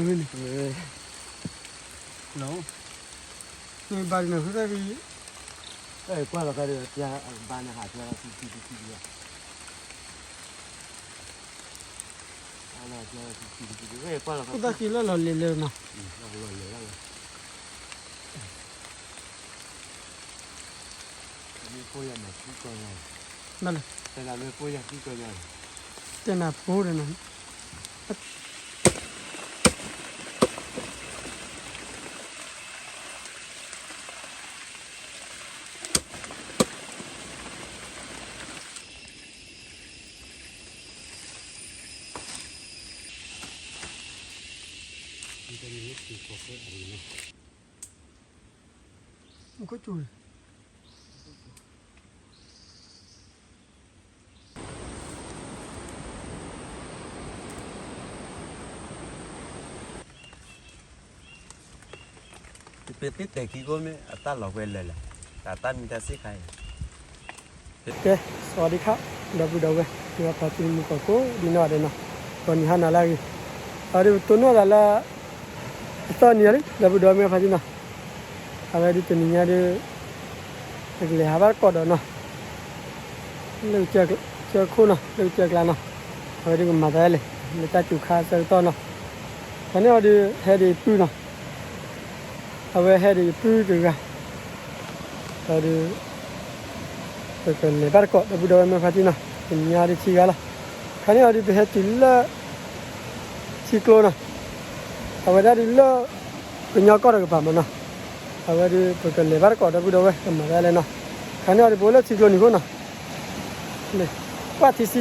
ဝဲန့ၣ်, လီၤ, န့ၣ်ဘၣ်ဒ်န့ၣ်ဃုသၣ်ဂ့ၤ, ကွၢ်လီၤခါဒီး ဘါန့ၣ်ဟးဖျါလီၤ ထံထံထံထံလီၤ, ကွၢ်လီၤခါဒီး ထံထံထံထံ ကွၢ်လီၤခါ အိၣ်သၣ်က့ၤလၢလီၤလဲၤလၢနီၤ, လီၤလဲၤလၢ မ့ၢ်ဖိယၤမၤသံကီၢ်ညါ, ဘၣ်လဲၣ်, တဲနၤမ့ၢ်ဖိယၤသံကီၢ်ညါ, တဲနၤဖိဒီးနီၤ, မူခိၣ်စူၤ ပသ့တဲာ်ခံကိးမ့ၢ်အတၢ်လီၤဝဲလၢာ်လၢာ်, တၢ်တၢ်မံတၢ်စ့ၢ်ခါအံၤ, ကဲ, စဝၤဒံခါ, ဒီပုၢ်ဒီဝဲၢ်, ယွၤဖးသံမူကီၢ်ကိးဒ်နီၢ်ဂၤဒဲးနီၤ, ဂီၤနံၤဟါနၤလၢအဂ့ၤ, အဝဲဒၣ်ပတိၢ်နီၣ်သးလၢ အသီနံၤအံၤလံ ဒီပုၢ်ဒီဝဲၢ်မုၢ်ဖါတံၢ်နီၤ, အဝဲဒၣ်တနံၤညါဒီး ပကလဲၤဟးဘၣ်တကိးဒီးနီၤ လၢကစၢၢ်ခိၣ်နီၤ လၢကစၢၢ်ကျါနီၤ, အဝဲဒၣ်ကမၤသးလဲၣ် လၢတၢ်စူၤခါဆၢကတီၢ်နီၤ, ခါန့ၣ်အီၤဒီးဟဲဒံးပုၢ်နီၤ, အဝဲဟဲဒံးပုၢ်တဂၤ, အဝဲဒၣ် ပကလဲၤဘၣ်တကိး ဒီပုၢ်ဒီဝဲၢ်မုၢ်ဖါတံၢ်နီၤ, တနံၤညါဒ်ထံဂၤလီၤ, ခါန့ၣ်အီၤဒီးပဟဲတုၤလၢ ထံကျိနီၤ, အဝဲဒၣ်ဒ်လၢ ကညီကီၢ်တကပၤမးနီၤ, အဝဲဒၣ်ပကလဲၤဘၣ်တကိး ဒီပုၢ်ဒီဝဲၢ် ကမၤဒ်လဲၣ်နီၤ, ခါန့ၣ်အီၤဒီးပအိၣ်လၢထံကျိနံၤခိၣ်နီၤ, ကွၢ်ထံဆံ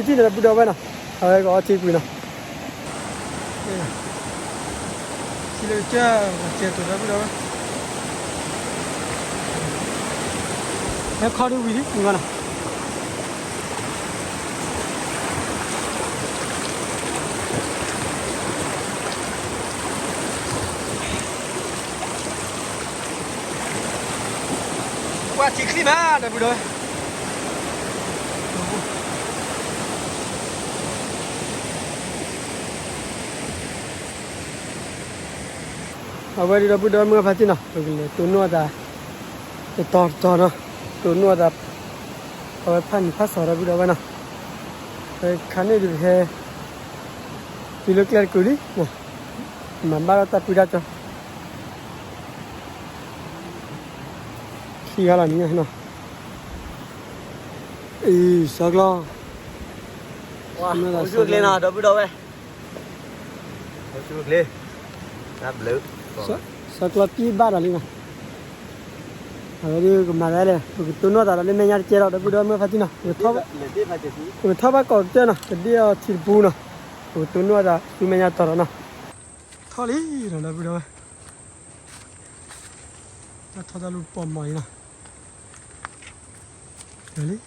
တံၢ်န့ၣ် ဒီပုၢ်ဒီဝဲၢ်နီၤ, အဝဲကအီထံကွံာ်နီၤ, ထံလၢကစၢၢ် ကဲတိၤ ဒီပုၢ်ဒီဝဲၢ် ဟဲခီဒ်ဝံၤလံ ကွံာ်ဝဲနီၤ, ကွၢ်ထံချံမး ဒီပုၢ်ဒီဝဲၢ် အဝဲဒၣ်ဒီပုၢ်ဒီဝဲၢ်မုၢ်ဖါတံၢ်နီၤ ပကလဲၤတိၢ်နီၣ်သး တတီၤတတီၤနီၤ တိၢ်နီၣ်သး အဝဲဖးနံၤဖးစီၤ ဒီပုၢ်ဒီဝဲၢ်နီၤ ခါန့ၣ်ဒုးပဟဲ တုၤလၢကျဲတကုာ်လံ မၤဘၣ်ဒီးတၢ်ပှံတၢ်ကၠီ ခံဂၤလီၤန့ၣ်နီၤ အံၤ စီၤကျီ အိၣ်ဆူၣ်အိၣ်ချ့နီၤ ဒီပုၢ်ဒီဝဲၢ် အိၣ်ဆူၣ်အိၣ်ချ့ တၢ်ဘျုး စီၤကျီတံၢ်ဘၣ်ဒီးလံနီၤ အဝဲဒၣ်ကမၤဒ်လဲၣ် ပကတိၢ်နီၣ်သးဒီးလၢမဲာ်ညါတကဲဒီး ဒီပုၢ်ဒီဝဲၢ်မုၢ်ဖါတံၢ်နီၤ ပကထီၣ်ဘၣ်ကိးကတၢၢ်နီၤ ကဒ့ၣ်အီၤထံတပူနီၤ ပကတိၢ်နီၣ်သးဆူမဲာ်ညါတီၤဒီးနီၤ ထီၣ်လံဒီး ဒီပုၢ်ဒီဝဲၢ် တၢ်ထီၣ်တၢ်လူၤပိာ်မးအံၤနီၤ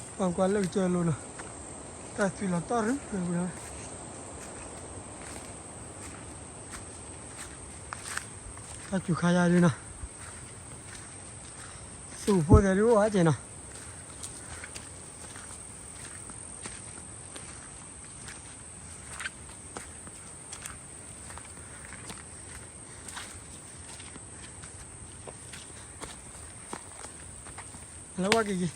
လံ ပှၤကွၢ်လၢကစၢၢ်လိၤနီၤ တၢ်သွံၣ်လီၤတီၢ်ရူၤ တၢ်စူၤခါယါဒုနီၤ သူၣ်ဖိသဲဒုအိၣ်ဟးကဲနီၤ လၢဝဲက့ၤက့ၤ ထီၣ်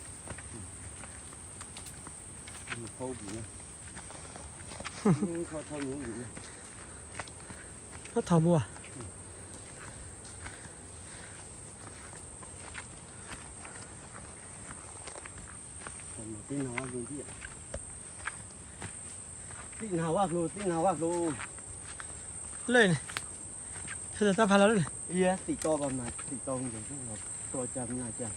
ဘိဧါ သ့ၣ်နၤဝၣ်ဖျိ သ့ၣ်နၤဝၣ်ဖျိ လၢန့ၣ် ဖဲတၢ်ဖးလီၤလၢန့ၣ် ယဲသ့ၣ်တီဘၣ်မၤသ့ၣ်တီမ့ၢ် ကျီကၢ်မျၢ်ကၢ်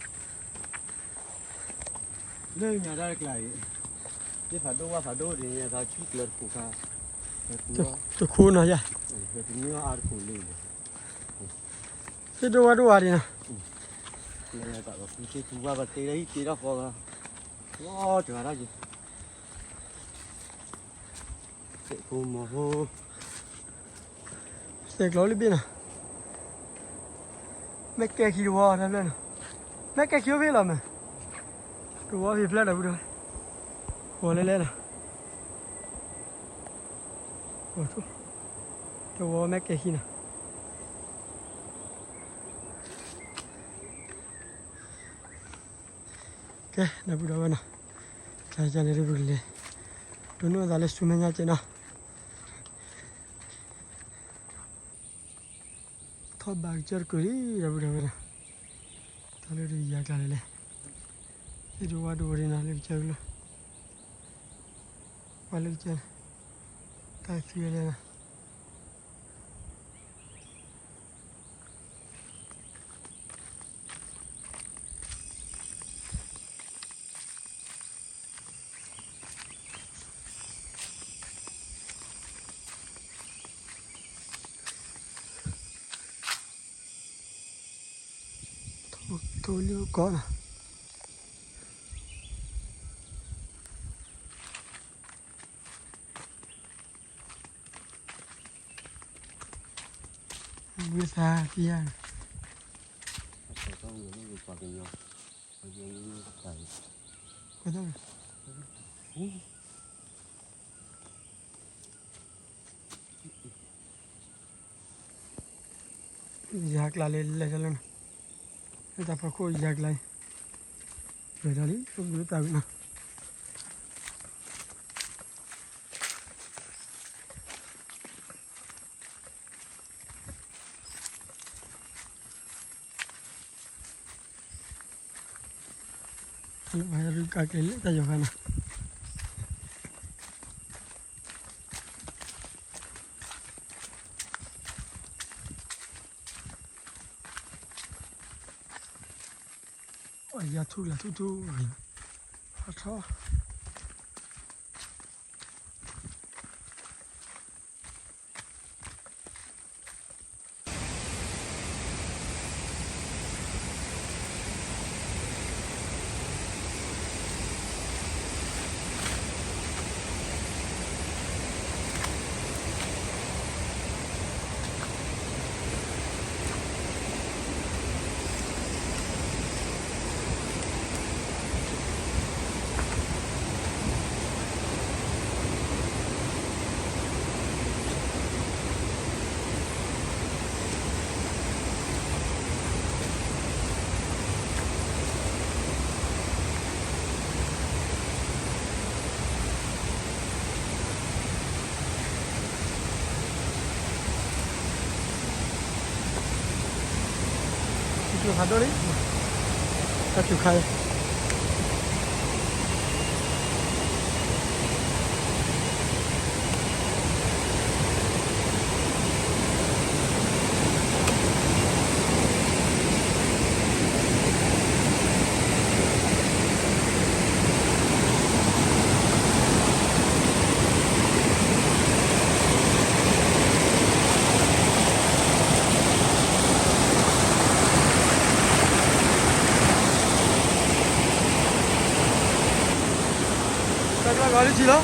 လၢညါတၢ်တကျါအံၤ သ့ၣ်ဖးဒိၣ်ဝၣ်ဖးဒိၣ်ဒ်န့ၣ် သးဆူကျၢၤတခိၣ်ခါ တခိၣ်နီၤယါ တမ့ၢ်အါတခိၣ်လံ သ့ၣ်ဒိၣ်ဝၣ်ဒိၣ်ဝါဒ်နီၤ လၢတၢ်ကဖုသ့ၣ်ထူဝၣ်ပတဲလၢဟံၣ်တ့ထီၣ်ဃီဂၤ ဝီတဂၤတၢ်က့ၤ စဲးဖိမီၤဖိ စဲးကျိးလံဘ့ၣ်နီၤ မ့ၢ်ကဲခံတဝီ တၢ်ဖျၢၣ်နီၤ မ့ၢ်ကဲခံအိၣ်ဖဲလီၤမး တဝီဖဲဖျၢၣ်ဒီး ဝံၤဒီး ဝီၤလဲလဲလီၤ ဝီၤထူၣ် တဝီမဲာ်ကဲဟံးနီၤ. ကဲ ဒီပုၢ်ဒီဝဲၢ်နီၤ, ကၠီကၠီန့ၣ် တဘျုးလဲၤ ဒိးန့ၢ်အသးလၢဆူမဲာ်ညါကဲနီၤ. ထီၣ်ဘးကစၢၢ်တကုာ်လံ ဒီပုၢ်ဒီဝဲၢ်နီၤ, တၢ်လၢဒုးယၤကျါလဲၣ်လဲၣ်, ဟ့ၣ်ဒိးဝါဒိးဝဲဒၣ်နီၤ လၢကစၢၢ်ကလီၤ, ပှၤလၢကစၢၢ် တၢ်သွံဝဲလဲၣ်နီၤ. ထိၣ်လံၣ်ကီးနီၤ, ဝံသးသံယါ, ယၤကျါလဲၤလဲၤတၢ်လၢနီၤ, လၢတၢ်ဖီခိၣ်ယၤကျါအံၤ, ပှဲၤဒီးလံ အိၣ်ဘှံးအိၣ်သါဝံၤနီၤ. တၢ်လၢပှၤရူကါကျဲလၢတၢ်ယီၤခါနီၤ. ယၤထူၣ်လၢထူၣ်ထူၣ်ဂ့ၤ, ဟးထီၣ် ထူၣ်ဖးဒိၣ်လံ, တၢ်ထူၣ်ခါလံ. တၢ်ကျီၢ်ဂီၤလၢထ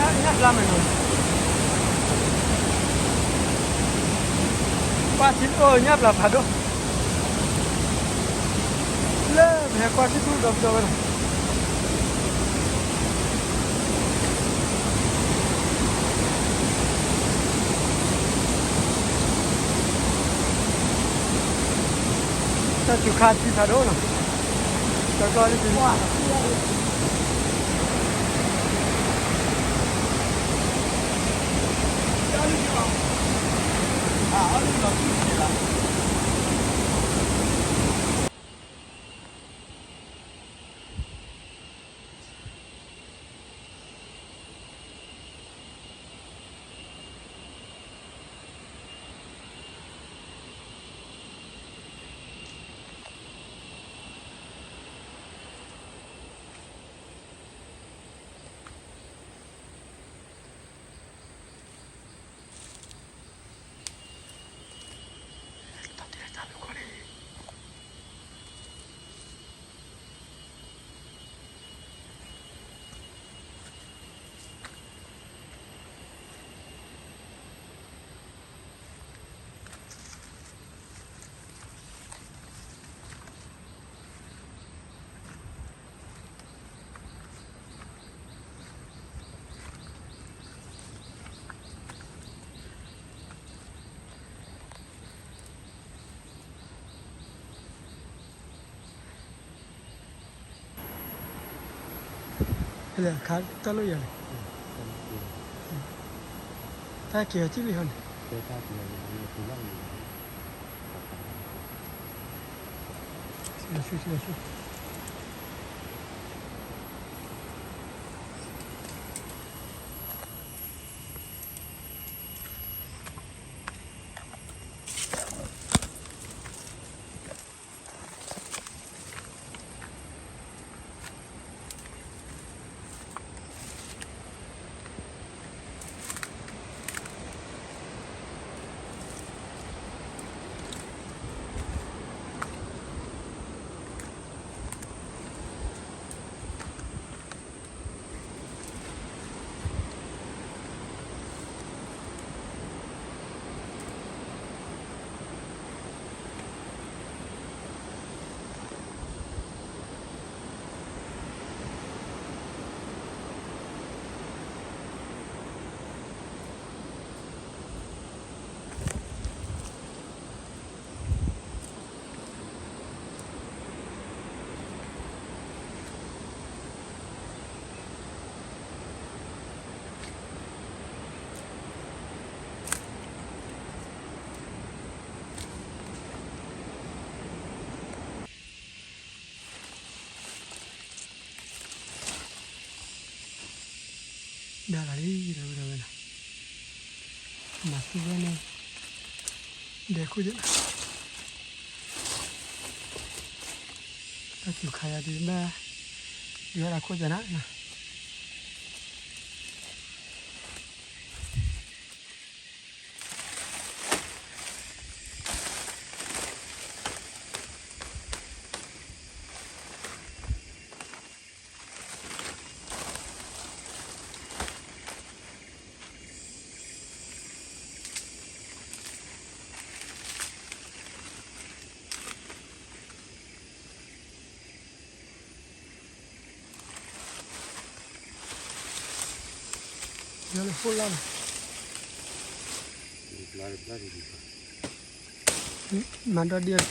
ံလီၤ. ညၣ်ဘျါမဲာ်နီၤ, ကွၢ်ထံအိၣ်ညၣ်ဘျါဖးဒိၣ်, လၢပဟဲကွၢ်ထံထူၣ်ဒီပုၢ်ဒီဝဲၢ်နီၤ. တၢ်စူၤခါထံဖးဒိၣ်နီၤ, တၢ်ကျီၢ်လၢထံ တၢ် ခးတၢ်လိၣ်ယၤန့ၣ်, တၢ်က့ၤအီၤကံၣ်လံဟီန့ၣ်, ဆူၣ်ဆူၣ်ဆူၣ်ဆူၣ် ဒၣ်လီၤလံ ဒီပုၢ်ဒီဝဲၢ်နီၤ, မၤသူဝဲန့ၣ် ဒဲခိၣ်ယဲၢ်နီၤ, တၢ်စူၤခးယၤဒုးဘၣ်, ဒုးဝဲဒၣ်ခိၣ်ယဲၢ်နီၤနီၤ. ယလၢဟိၣ်လၢ်နီၤ, မၤဒီဒံၣ်အ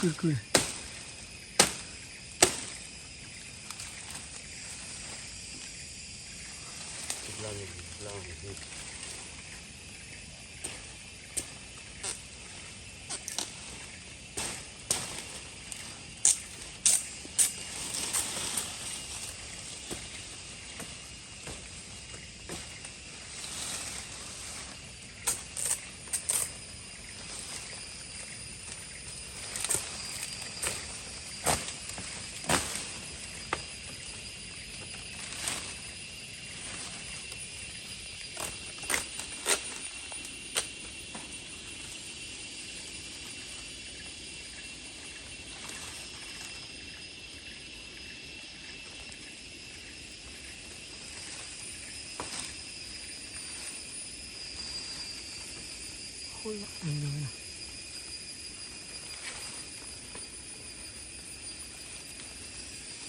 ကုၢ်တကုၢ်န့ၣ်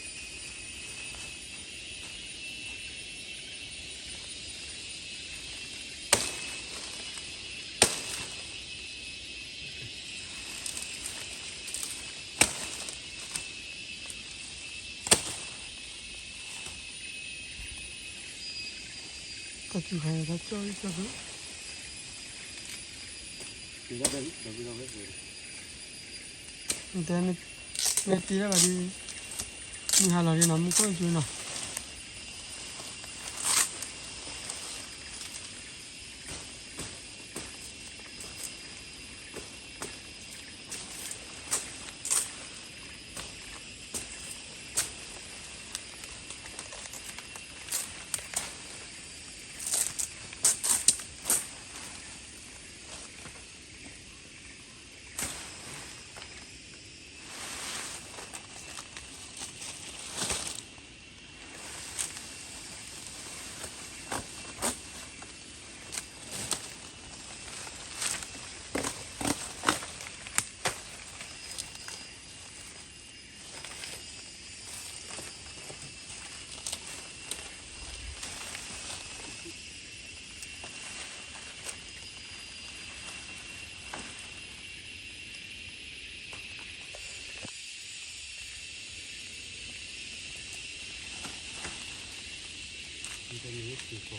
တၢ်စူၤခါန့ၣ် တၢ်ကၠီကၠီ, တဲ မ့ၢ်တ့ထီၣ်လီၤဒီး မုၢ်ဟါလီၤဒီးနီၤ မူခိၣ်စူၤနီၤ.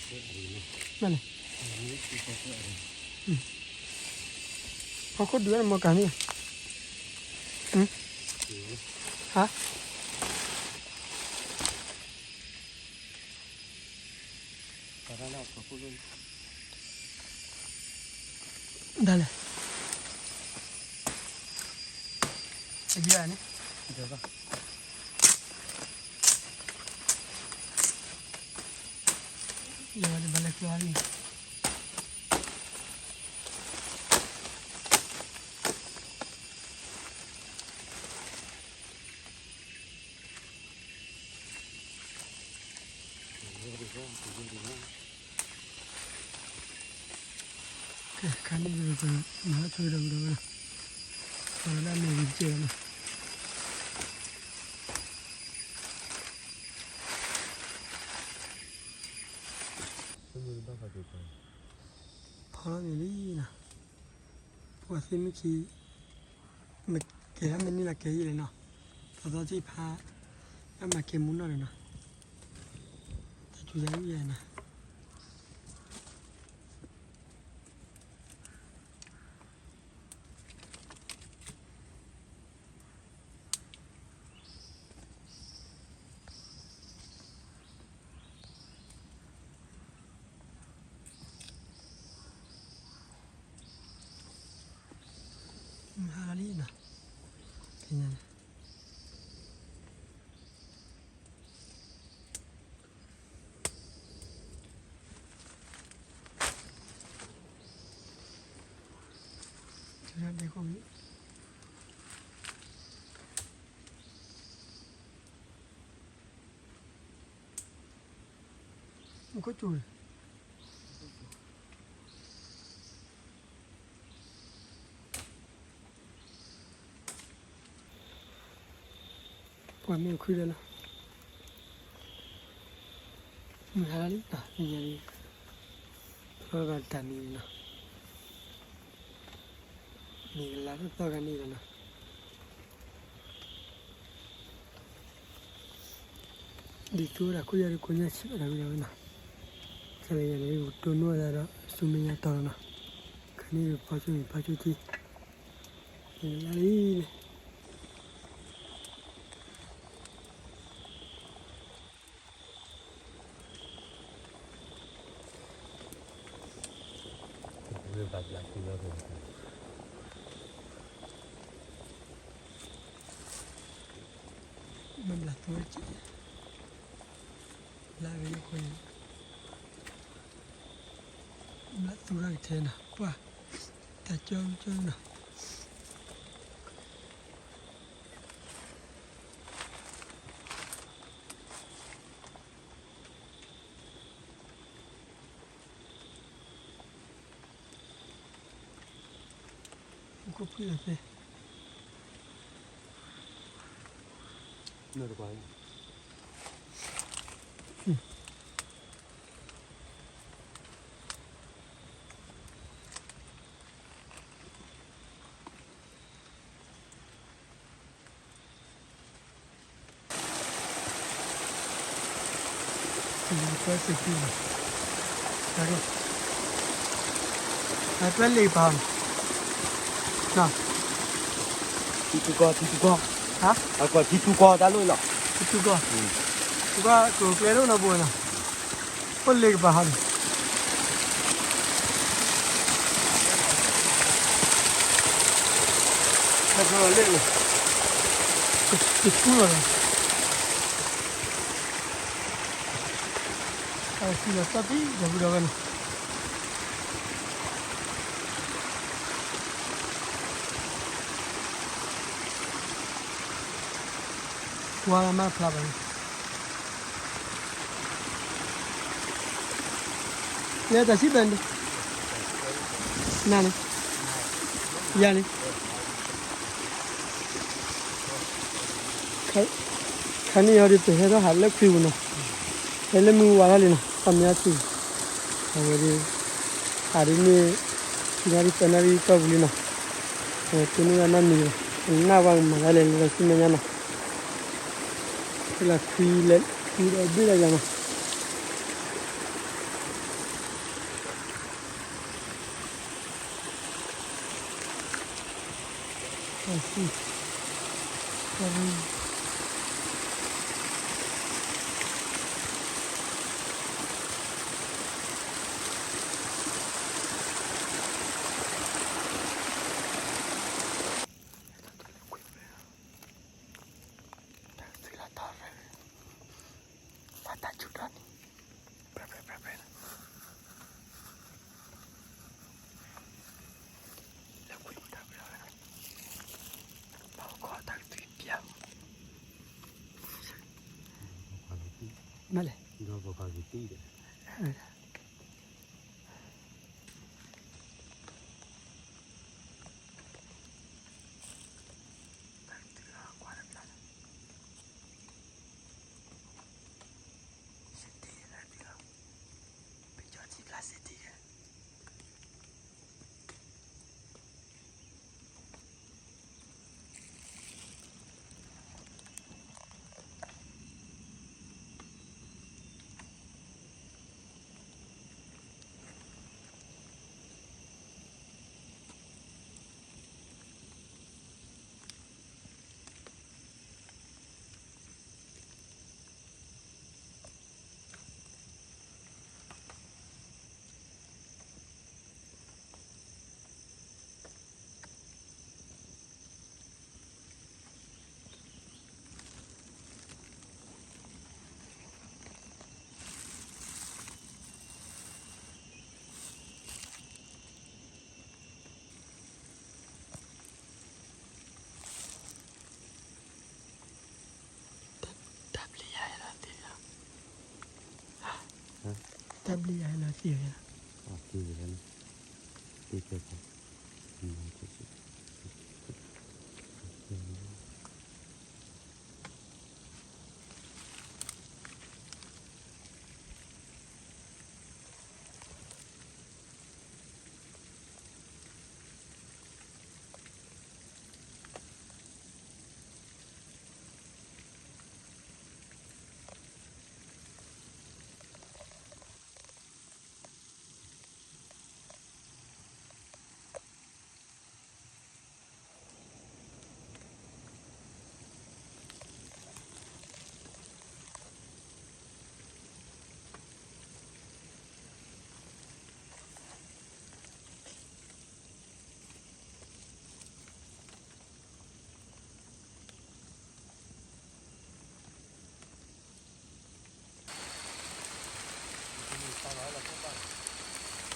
မ့ၢ်လဲၣ်, ဖီခိၣ်ဒုးဝဲန့ၣ် မီၤကၤမ့ၢ်, ဟါ, ဒ်လဲၣ်, အယဲၢ်န့ၣ်, ယဲၢ်ဘၣ်လဲၤကျီလံ. ကဲ ခါန့ၣ် မၤဆိဒီးဝံၤဒီးဝဲလီၤ, ပှၤလၢအမ့ၢ်ဝံၤကဲလီၤနီၤ, ဖီလီၤန့ၣ်လံနီၤ, ပှၤသ့ၣ်မ့ၢ်ခံ မ့ၢ်ကဲထီၣ်မ့ၢ်န့ၢ်လီၤကဲယံာ်လဲၣ်နီၤ, သီသီထံၣ်ဖး အမၤကဲမူနီၢ်န့ၣ်နီၤ, တၢ်စူၤယၤအံၤနီၤ. မုၢ်ဟါလီၤလံနီၤ, ကညါန့ၣ် ဒဲခိၣ်, မူခိၣ်စူၤန့ၣ် ပှၤမ့ၢ်အိၣ်ခုဒီးလီၤ, မုၢ်ဟါလီၤလံနီၤ, ညါလံ, ဖျီဘၣ်တၢ်မံၤန့ၣ်နီၤ, မ့ၢ်ကလၤတသီခါန့ၣ်လီၤနီၤ. ဒ်သိးဒၣ်ခိၣ်ယါဒီးကိးညါဆံးဘၣ်တၢ်ဝံၤဒီးဝဲနီၤ, ကလဲၤယၤန့ၣ် တိၢ်နီၣ်သးဒီးဆူမဲာ်ညါတီၤလီၤနီၤ, ခါန့ၣ်ဒီးဖီဆိန့ၣ်ဖီဆိက့ၤ, လၢလံန့ၣ် မ့ၢ်ဘျးသူဝဲက့ၤ, ဘျးဝဲလၢခိၣ်န့ၣ်, ဘျးသူထီၣ်ကထဲနီၤ, ပှၤ, တၢ်ကၠီကၠီနီၤ. ခိၣ်ဖှံၣ်လီၤသ့, အကွဲလ့ၣ်ကပၤန့ၣ်, ထံတူၢ်ကီၢ်, ထံတူၢ်ကီၢ်, ဟါ, အကွဲထံတူၢ်ကီၢ်တၢ်လီၢ်လီၤ, ထံတူၢ်ကီၢ်, ထံတူၢ်ကီၢ်ကျိၤကျဲဒိၣ်နီၤဘိနီၤ, အိၣ်လ့ၣ်ကပၤဟီန့ၣ် တၢ်လီၢ်လ့ၣ်န့ၣ်, တထူလီၤဒီး, အထူလီၤသီၣ်သံဒီပုၢ်ဒီဝဲၢ်န့ၣ်, ကွၢ်လၢမၤဖျါဘၣ်န့ၣ် လဲၤတၢ်စံးဘၣ်န့ၣ်, နၤန့ၣ်, ယၤန့ၣ်, ခါန့ၣ်အီၤဒီး ပဟဲထီၣ်ဟးလၢခွံပူၤနီၤ, ဟဲလၢမုၢ်ဝါထီၣ်လံနီၤ, သးမံထံ, အဝဲဒီး, အဒ်န့ၣ်, ခံနၣ်ရံၣ်သၢနၣ်ရံၣ်ကီၢ်ပူၤလံနီၤ, အဝဲတိၢ်နီၣ်ဝဲနီတမံၤလီၤ, နၢ်ဝဲမၤဒ်လဲၣ်လၢတၢ်ဆူမဲာ်ညါနီၤ, လၢခွံလဲၤ, ခွံဒီးဘ့ၣ်လၢကျါနီၤ. အသံ ကရံ မ့ၢ်လဲၣ် ဒီးပကကတံၢ်ဒီး တၢ်ဘျုးယၤဟဲလီၤသံဝဲလီၤ, တၢ်ဘျုးယၤဟဲလီၤသံဝဲလီၤ, သံဝဲလီၤ, သံဝဲလီၤ.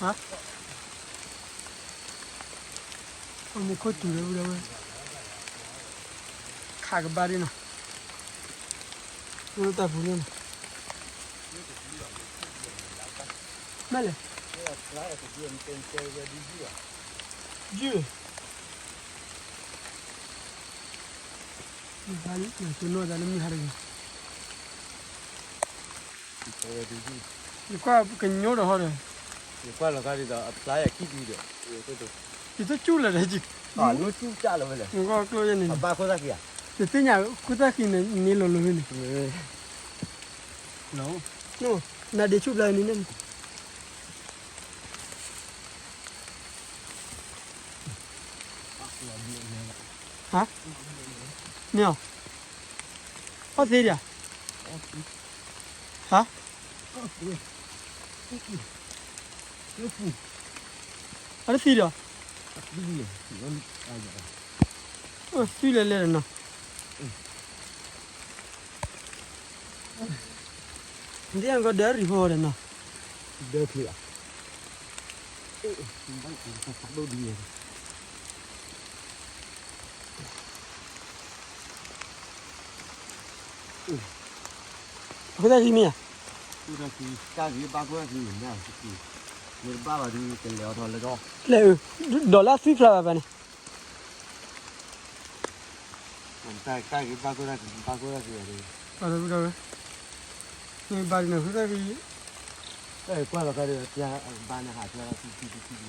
ဟါ, အမူခိၣ်စူၤလၢဝဲ, ခးကဘၣ်ဒ်နီၤ, တၢ်ပူၤန့ၣ်နီၤ, မ့ၢ်လဲၣ်, ယုၢ် မ့ၢ်ဟါလံ နကနိၣ်သးလၢမုၢ်ဟါတဂ့ၤ, ယကွၢ်ကညိဒီးဟီဒီး, ယကွၢ်လီၤခါဒ်သိးအဖျါယခံဒုဒီး, ယတကၠူၣ်လၢၤဒီး, နကွၢ်ကျိယဲန့ၣ်, နသ့ၣ်ညါခိၣ်သၣ်ဃံန့ၣ် န့ၢ်လိၤလိၤဖဲန့ၣ်, နဒ့ဆူၣ်ဘျါန့ၣ်န့ၣ် ဟါ, မ့ၢ်အီၤ, အီၣ်သ့ဒံးဧါ, ဟါ, အီၣ်သ့ဒံး, အိၣ်သံလဲၤလဲၤဒီးနီၤ ဒ်အကီဒၢရံၣ်ဖိဒီးနီၤ, ဒၢချံဧါ, ဘၣ်ဖးဒိၣ်ဒ်န့ၣ်, အခိၣ်သၣ်ခံမ့ၢ်ဧါ, ခိၣ်သၣ်ခံ, တၢ်ဂ့ၤဘၣ်ခိၣ်သၣ်ခံန့ၣ်, မ့ၢ်တဘၣ်ဘၣ်ဒီး ကလဲၤအီၤထီၣ်လၢထီၣ်, လဲၤအု, ဒီးလၢသွံဖျါဘၣ်ဖဲန့ၣ် တၢ်ဂ့ၤဘၣ်ခိၣ်သၣ်ခံ, ဘၣ်ခိၣ်သၣ်ခံ, မ့ၢ်ဘၣ်ဒ်န့ၣ် ခိၣ်သၣ်ခံ, တၢ်ဂ့ၤကွၢ်လီၤခါဒီး ဘၣ်နဟးဖျါလီၤခံခံခံခံဒီး, ခိၣ်သၣ်ခံလီ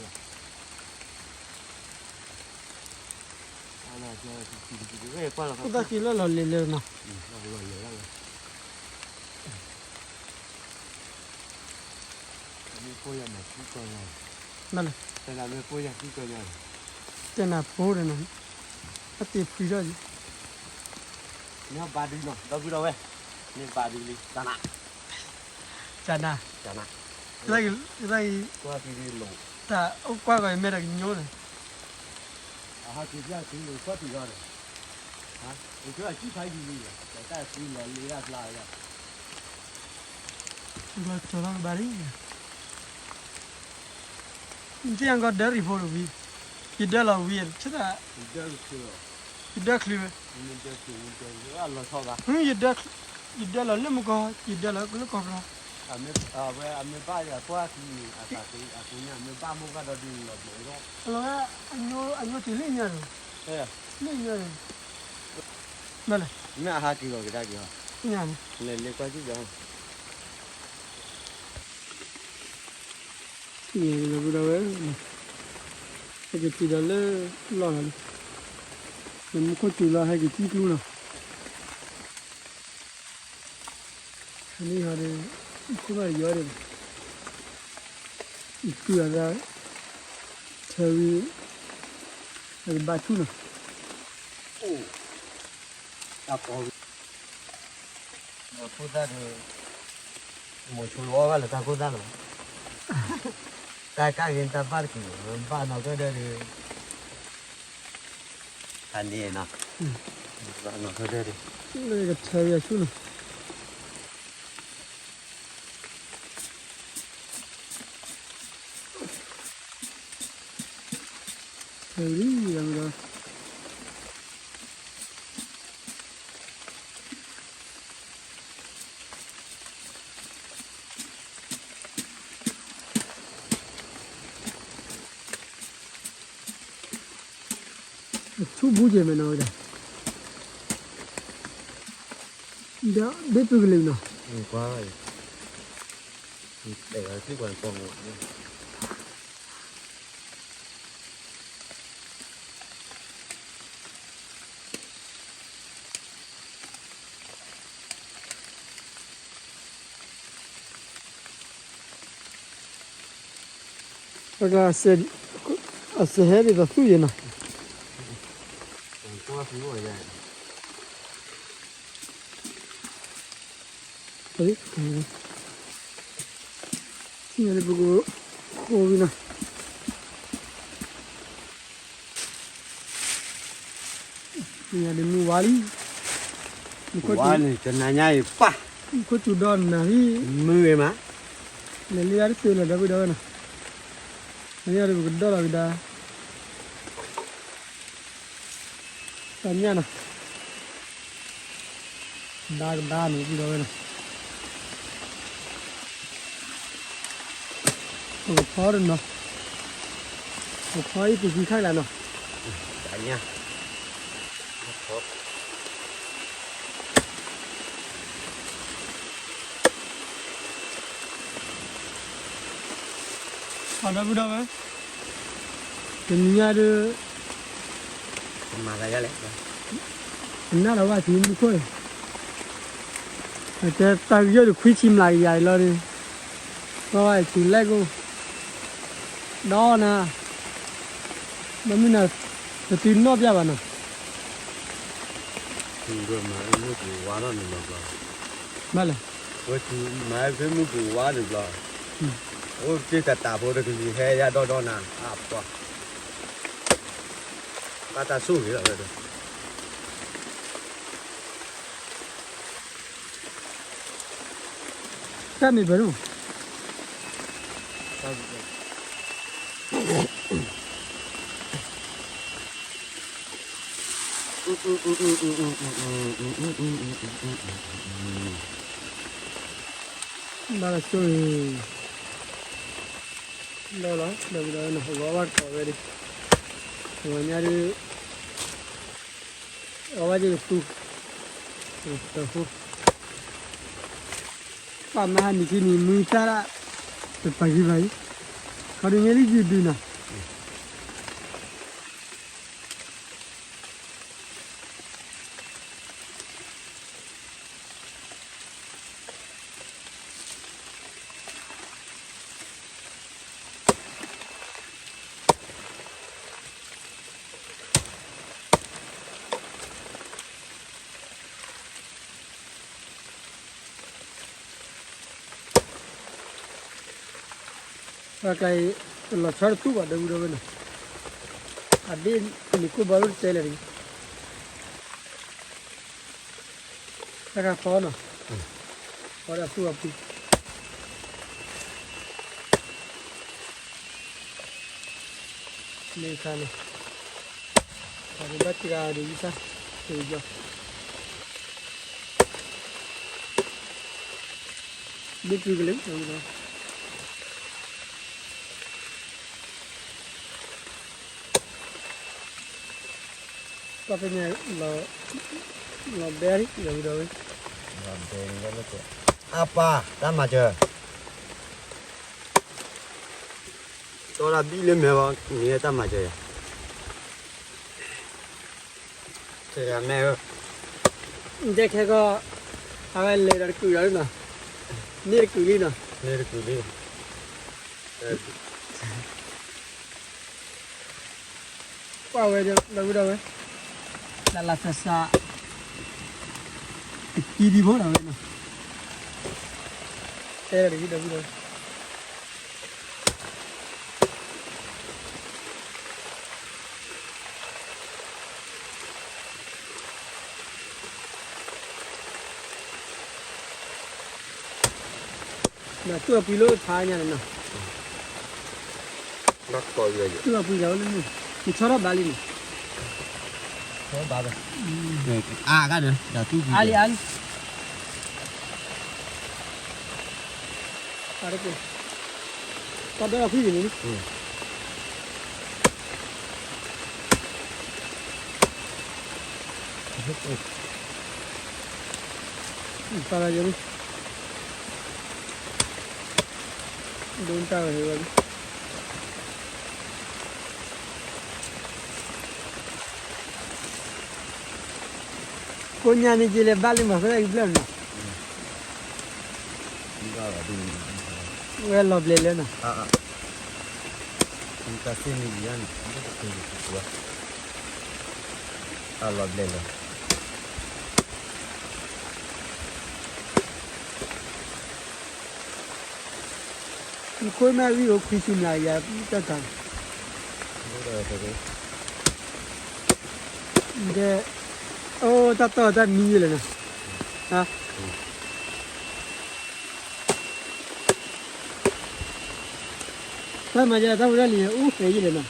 ၤလီၤလဲၤလဲၤနီၤ, မ့ၢ်ဖိယၤမၤသံကီၢ်ညါ, မ့ၢ်လဲၣ်, တဲနၤမ့ၢ်ဖိယၤသံကီၢ်ညါ, တဲနၤဖိဒီးနီၤ, တ့ၢ်ဖှံထီၣ်ယံၤ, မ့ၢ်ဘၣ်ဒုးနီၤ ဒီပုၢ်ဒီဝဲၢ်, မ့ၢ်ဘၣ်ဒုးလံ ကနၣ်, ကနၣ်, ကနၣ်, ယသးအံၤ, တၢ်အိၣ်ကွၢ်ဂီၤယမဲာ်ဒီးကညိန့ၣ်, အဟးက့ၤဖျါက့ၤလိာ်ကွၢ်တံၢ်လီၤဒီး, အကၠီဆံၣ်ဖးယံၤလံ, တၢ်သံလီၤလ့ဒၣ်ဖျါယၤ, ကၠီထီၣ်ကဘၣ်လံ, နသ့ၣ်ညါကီးဒၢရံၣ်ဖိတဝံၤ, ယဒၢလီၤဝံၤ, ယဒၢချုးဝဲ, ယဒၢလီၤလၢမုၢ်ကီၢ်, ယဒၢလီၤလၢကီၢ်ပျီ, အဝဲအမ့ၢ်ဘၣ်ယၤကွၢ်သံန့ၣ် အသးသ့ အကိးညါ မ့ၢ်ဘၣ်မိၢ်ဘၣ်ဒီဒုန့ၣ်လီၤဘျီလီၤ, အလီၤဝဲ, အညိတ့ၢ်လၢညါဒီး, လၢညါဒီး, မ့ၢ်အဟးက့ၤဂီၤကဒါက့ၤဟီ, ညါန့ၣ်, လဲၤလဲၤကွၢ်ကံၣ်ဒီး ဒီပုၢ်ဒီဝဲၢ်, ဟဲက့ၤတုၤဒီးလၢလီၢ်လီၤလံ, နမူခိၣ်စူၤလီၤဟဲက့ၤကံၣ်ကျူလီၤ, ဖဲန့ၣ်ဟီဒီး, ခိၣ်ဘၣ်ယီၤဒီး, ယကုၢ်အသး, ထဲဝံၤ, ဟဲကဘၣ်ဆူၣ်လီၤ, အိၣ်, တၢ်ပီၤ ခိၣ်သၣ်ဒီး, မိၤဆိလီၤအီၣ်ဘၣ်လၢတၢ်ခိၣ်သၣ်လီၤ, တၢ်ကၢ်ဂ့ၤတၢ်ဘၣ်တက့ၢ်, ဘၣ်နီၢ်ကီၢ်ဒီး, ဖးန့ၣ်နီၤ, ဘၣ်နီၢ်ကီၢ်ဒီး, လၢကထဲယၤဆူၣ်နီၤ ဖဲလံဒီး, ဆူၣ်ဘူးက့ၤမဲာ်နီၤဝဲဒၣ်, ဒီးဘ့ၣ်ပုၢ်ကလံၤနီၤ, ကွၢ်, တဲာ်ဝဲသ့ၣ်ပှၤကီၢ်မူ ပကစဲး, အစဲးဟဲဒ်သိးသူၣ်ယဲနီၤ, ပကဃိဝံၤနီၤ မုၢ်ဝါလံ, မုၢ်ခိၣ်စူၤ, ဝါန့ၣ် တနၤညါအံၤပၢ်, မုၢ်ခိၣ်စူၤဒီးနၤလံ, မုၢ်ဂ့ၤမး, လဲၤလံတသ့လၢၤဒီပုၢ်ဒီဝဲၢ်နီၤ, နၤညါဒီးပကဒီၣ်လီၤကဒါ, တၢ်ညၣ်နီၤ, ကဒါကဒါန့ၣ်ပုၢ်ဒီဝဲၢ်နီၤ ပကဖီတနီၤ, ပကဖီအံၤပကံခါလၢ်နီၤ, တၢ်ညၣ်, ဒီပုၢ်ဒီဝဲၢ်, တနံၤညါဒီး, မၤသးယါလဲၣ်, ကနၣ်လီၤဘၣ်ထံမူခိၣ်, တဲတၢ်ကယီၢ်တခွံဆံမျးကယၤအံၤလီၤဒီး, ကီဝဲတုၤလဲၣ်ကိၣ်, ဒီးနၤ, မ့မ့ၢ်နၤ, ပတုၤနီၣ်ပျၢ်ဘၣ်နီၤ, မၤအမုၢ်ပူၤဝါထီၣ်န့ၣ်လီၤဘျီ, မ့ၢ်လဲၣ်, ဝဲတုၤမၤအဖဲမုၢ်ပူၤဝါန့ၣ်ဘျီ, အိၣ်တ့ၢ်တၢ်တၢ်ဖိတကလံၤဟဲယါဒီဒီနၤ, အပှၤ ဘၣ်တၢ်ဆိၣ်ဂ့ၤလီၤဝဲဒီး, တၢ်မ့ၢ်ပှဲၤဒိၣ်, ဘၣ်တၢ်ဆိၣ်ဂ့ၤ, လီၤလီၤ ဒီးဝံၤဒီးနဟးဂီၤဘၣ်တကိးဝဲဒၣ်, ဂီၤညါဒုး အဝဲက့ၤသူ, တဟူ, ပှၤမၤဟးနံၤခံနံၤမုၢ်တၢ်ဒၣ်, တပာ်ဂံၢ်ဘၣ်အံၤ, ခီဒုးမ့ၢ်လံယုၢ်ဒုးနီၤ. တ ပှၤကျါအံၤ တလီၤဆီတတူၢ်ဘၣ် ဒီပုၢ်ဒီဝဲၢ်နီၤ, အဒ့ၣ်မ့ၢ်ကိၢ်ဘီလိၣ်တတဲလဲၣ်တဂ့ၤ, တၢ်ခါဖီနီၤ, ဖီဒီးသူၣ်အပှံၤ မ့ၢ်ခါန့ၣ်, ပှၤကဘၣ်တဂၤဒီးယသၣ်, တကယီၤ, မ့ၢ်တုၤကလၢာ်, ပှၤသ့ၣ်ညါလီၤ, လီၤဘဲလံ ဒီပုၢ်ဒီဝဲၢ်, လီၤဘဲန့ၣ်လီၤ, အပၢ် တၢ်မၤစၢၤ, တီတၢ်ဘံၣ်လၢမဲာ်ဘၣ် မ့ၢ်တၢ်မၤစၢၤယၤ တဲမဲာ်ဧၢ, တဲခဲကီၢ်, အဝဲလဲၤဒီးတကုာ်ဒီးလံနီၤ, န့ၢ်တကုာ်လံနီၤ, န့ၢ်တကုာ်လံ, ကွၢ်ဝဲဒီး လၢဝဲဒၣ်ဝဲ, လၢလၢသးစၢ်, တကံဒံးဖိလီၤဝဲနီၤ, တဲဒီးတကံဒီးဝဲဒီး နသူၣ်အပှံၤလိာ်ဖးညါန့ၣ်နီၤ, သူၣ်အပှံၤလီၤလၢန့ၣ်, နဆီထီၣ်ဘၣ်လံန့ၣ်, အါဂၤဒီး အါလံအါလံ, တၢ်ဒိၣ်ဖှံၣ်န့ၣ် ပာ်လီၤယၤလံ, ဒိၣ်တၢ်ဝဲဝဲလံ, ကိးညါန့ၣ်က့ၤလဲၤဘၣ်လံမး ဖဲအံၤဖျၢၣ်နီၤ, ဝဲလီၤဘျဲးလၢနီၤ, တၢ်စ့န့ၣ်ယၤန့ၣ် အလီၤဘျဲးလၢ နခိၣ်မ့ၢ်ဝံၤအိၣ်ခွံဆူညါယၤ တၢ်တၢ်, ဒီး, အိၣ်တၢ်တီၢ်တၢ်မံယလဲၣ်နီၤ, တၢ်မၤယၤတၢ်ဝဲဒၣ်လံ အိၣ်ဖဲယလဲၣ်နီၤ,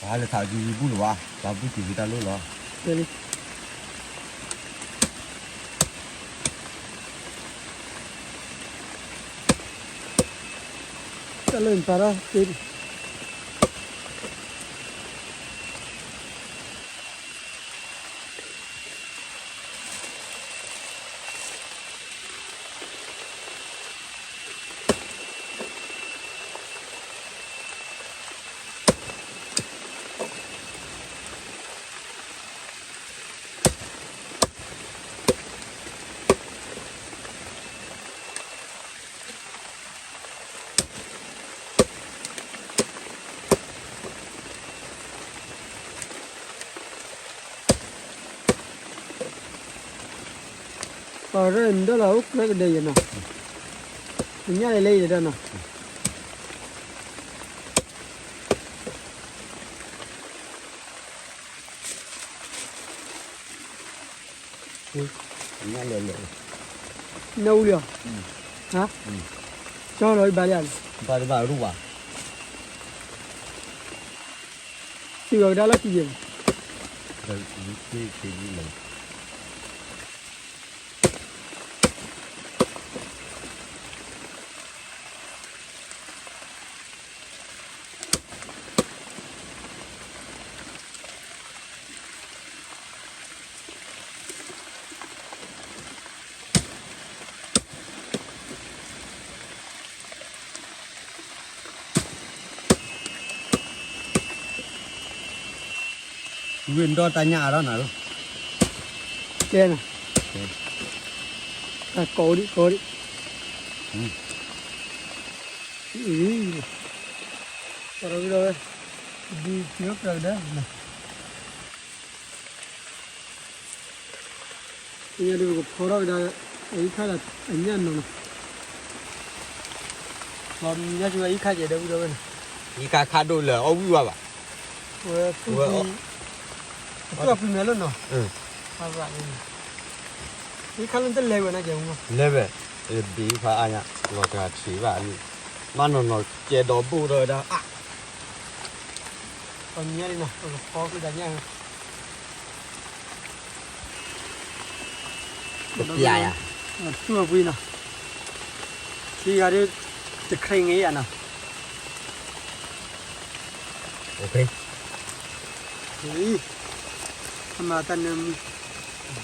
ပှၤလၢထးကံဘူၣ်လၢၤဘၣ် ပှၤဘူၣ်တုၤဖဲတၢ်လိၣ်လီၤ, တၢ်လိၣ်န့ၣ်ပာ်ထီၣ်သ့, ပှၤရၢၢ်နဒၢၣ်လီၤအိၣ်ကျဲကဒဲယဲနီၤ, ကညၣ်လဲၤလဲၤယဲဒၣ်နီၤ, ညၣ်လဲၤလဲၤ, နၢ်အူလံၤ, ဟါ, ကၠီလီၤဘၣ်လံ, ဘၣ်တဘၣ်ရူၢ်ဘၣ်, စံးဂီၤကဒါလီၤတံၢ်ယဲ, တံၢ်လီၤ. ဝံၤဒီးတၢ်ညၣ်အါထီၣ်နၤလီၤ, ကဲနၤ, တၢ်ကိးဒံးကိးဒံး, အံၤ, ပှၤဒီပုၢ်ဒီဝဲၢ်, ဒ်ထံၣ်အိၣ်ကြၢးကဒါ, ညါဒုးပကဖီထီၣ်ကဒါ, အံၤခါဒီးအညၣ်နီၤနီၤ, မံၤညါစ့ၢ်ဝဲအံၤခါကဲဒီပုၢ်ဒီဝဲၢ်န့ၣ်, အံၤခါခါဒိၣ်လၢအီၣ်ဝံၣ်ဝဲဘၣ်, ဝဲသူၣ်ဝံၣ်, အသူၣ်အပူၤမဲာ်လီၤနီၤ, အံၤခါလၢတလဲၤဝဲနကဲမူ, လဲၤဝဲ, ဘ့ၣ်ဖးအါညါ, လီၤတဂၤဆံးဘၣ်လံ, မ့ၢ်နီၤနီၤကဲဒီဘိၣ်ထီၣ်ဝဲဒၣ်အါ, ပှၤမံၤညါဒ်နီၤ ပကဖီဃုာ်တၢ်ညၣ် ပပျၢ်ယၤ, သူၣ်အပူၤနီၤ, ခံဂၤဒ်, တခရံာ်င့ၤယၤနီၤ, အမၤတၢ်နၢမူ,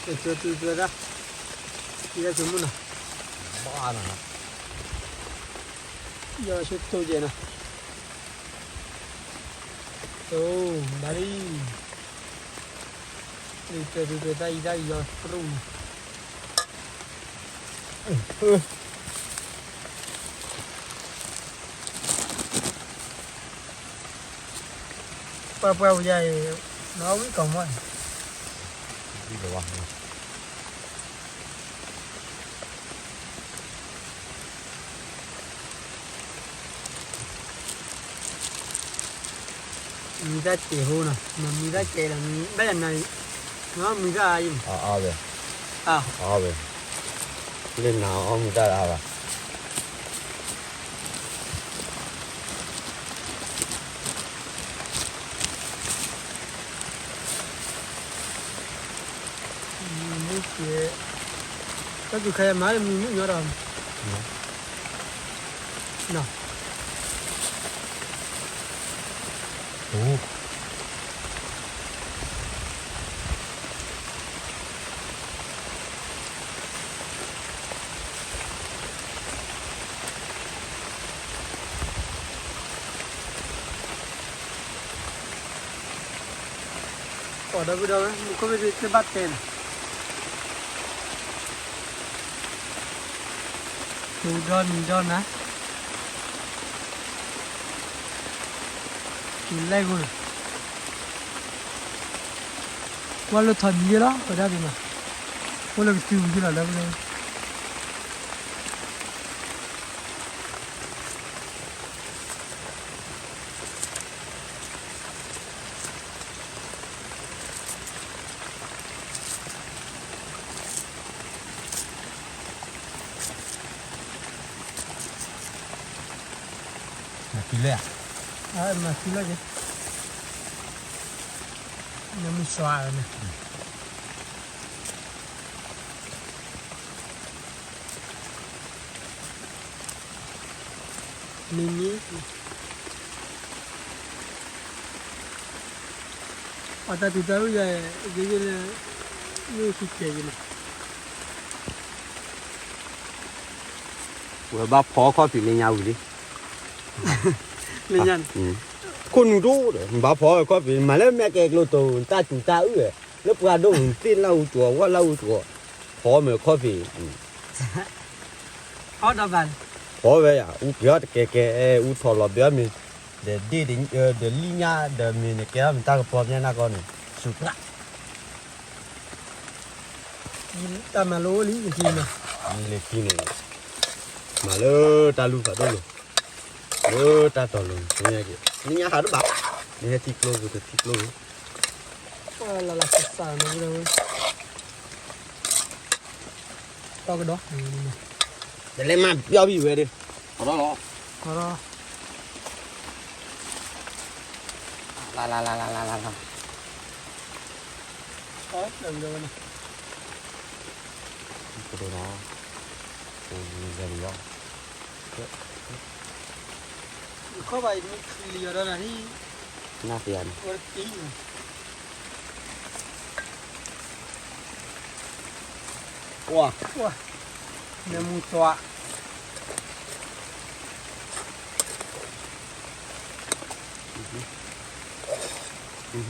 တၢ်ကၢၤတူၤကၢၤတၢ်, ယဲၢ်ကၢၤမုၢ်နီၤ, ဘၣ်နီၤ, ယဲၢ်ဆိတိၢ်ယဲၢ်နီၤ, တိၢ်, ဘၣ်လံ လံာ်တၢ်ဒုးတၢ်အံၤတၢ်အံၤယီၤတရူၢ်န့ၣ်, ပှၤပှၤဝံၤယၤအံၤ, နီၣ်ဝံၣ်ကီၢ်မီၢ်န့ၣ် မံၤတၢ်စဲးဖိနီၤ, မံၤတၢ်စဲးဒီးမံၤဘၣ်ယၤနၤ, မံၤတၢ်အါယံၤ, အဝဲ, အဝဲ, လၢနၤအီၣ်မံၤတၢ်အါဘၣ်. မ့ၢ်ကဲ, တၢ်သူၣ်ခါယမၤလၢမံၤမုၣ်ညီဒီး, နီၤ, ပှၤဒီပုၢ်ဒီဝဲၢ် မူခိၣ်ဘ့ၣ်သ့ၣ်ဘၣ်တဲနၤ, ဟူဒီနံၤဒီနၤ, လဲၢ်ဂိၢ်, ကွၢ်လၢထီၣ်ဒ်ယဲလီၤ ပဒၣ်ဒ်နီၤ, အိၣ်လၢကစုပူၤယဲလီၤ ဒီပုၢ်ဒီဝဲၢ်. မၤသံလၢ, မၤသံလၢက့ၤ, နမုၢ်စွါန့ၣ် မံၤမံၤ, အတၢ်တူၢ်တၢ်အုၣ်ယဲ, ယဲလၢ, မ့ၢ်ဆူၣ်ကဲၤယဲန့ၣ်, ဝဲဘၣ်ဖီခီၣ်ဖံးလၢညါဝံၤလံ, လၢညါန့ၣ်, ခိၣ်နူာ်ဒိၣ်ဒီး နဘၣ်ဖီခီၣ်ဖံး မၤလၢမဲာ်ကဲကျိတိၤ နတၢ်တူၢ်တၢ်အုၣ်, လၢပှၤဒိၣ်နသ့ၣ်လၢအူကၠီၤ ဝၣ်လၢအူကၠီၤ, ဖီမ့ၢ်ခီၣ်ဖံး အီၣ်ဒီးဘၣ်, ဖီဝဲယၤ အူပှ့ၤအီၣ်တကဲကဲ, အူထီၣ်လီၤဘၣ်အီၣ်မ့ၤ, ဒီးဒ့ၣ်, ဒီးလံၣ်ညါ ဒီးမ့ၤန့ၣ် ကဲထီၣ်မ့ၢ်တၢ်ကပီၤပညါနၢ်ကီန့ၣ်, စူၤပြး, တၢ်မၤလိလံ နထံၣ်န့ၣ်, လၢခံန့ၣ်, မၤလၢတၢ်လူၤဖးဒိၣ်လိၤ, လၢတၢ်တီၤလိၤန့ၣ်, နညါဟးတဘၣ်, နဟဲထံကျိပူၤ တထံကျိပူၤ, လၢလၢစးစးန့ၣ် တီကဒီး, တလဲၤမၤပျီဘံၣ်ဝဲဒၣ်, လၢလၢလၢလၢလၢလၢ, ကဒိၣ်နီၤ, ကဒိၣ်နီၤ, ခီၣ်ဘၣ်အံၤမ့ၢ်ချံလီၤဒီးနၤဟံၣ်, နၢ်ပယၤန့ၣ်, ဝါ, နမူသွါ, အဟ,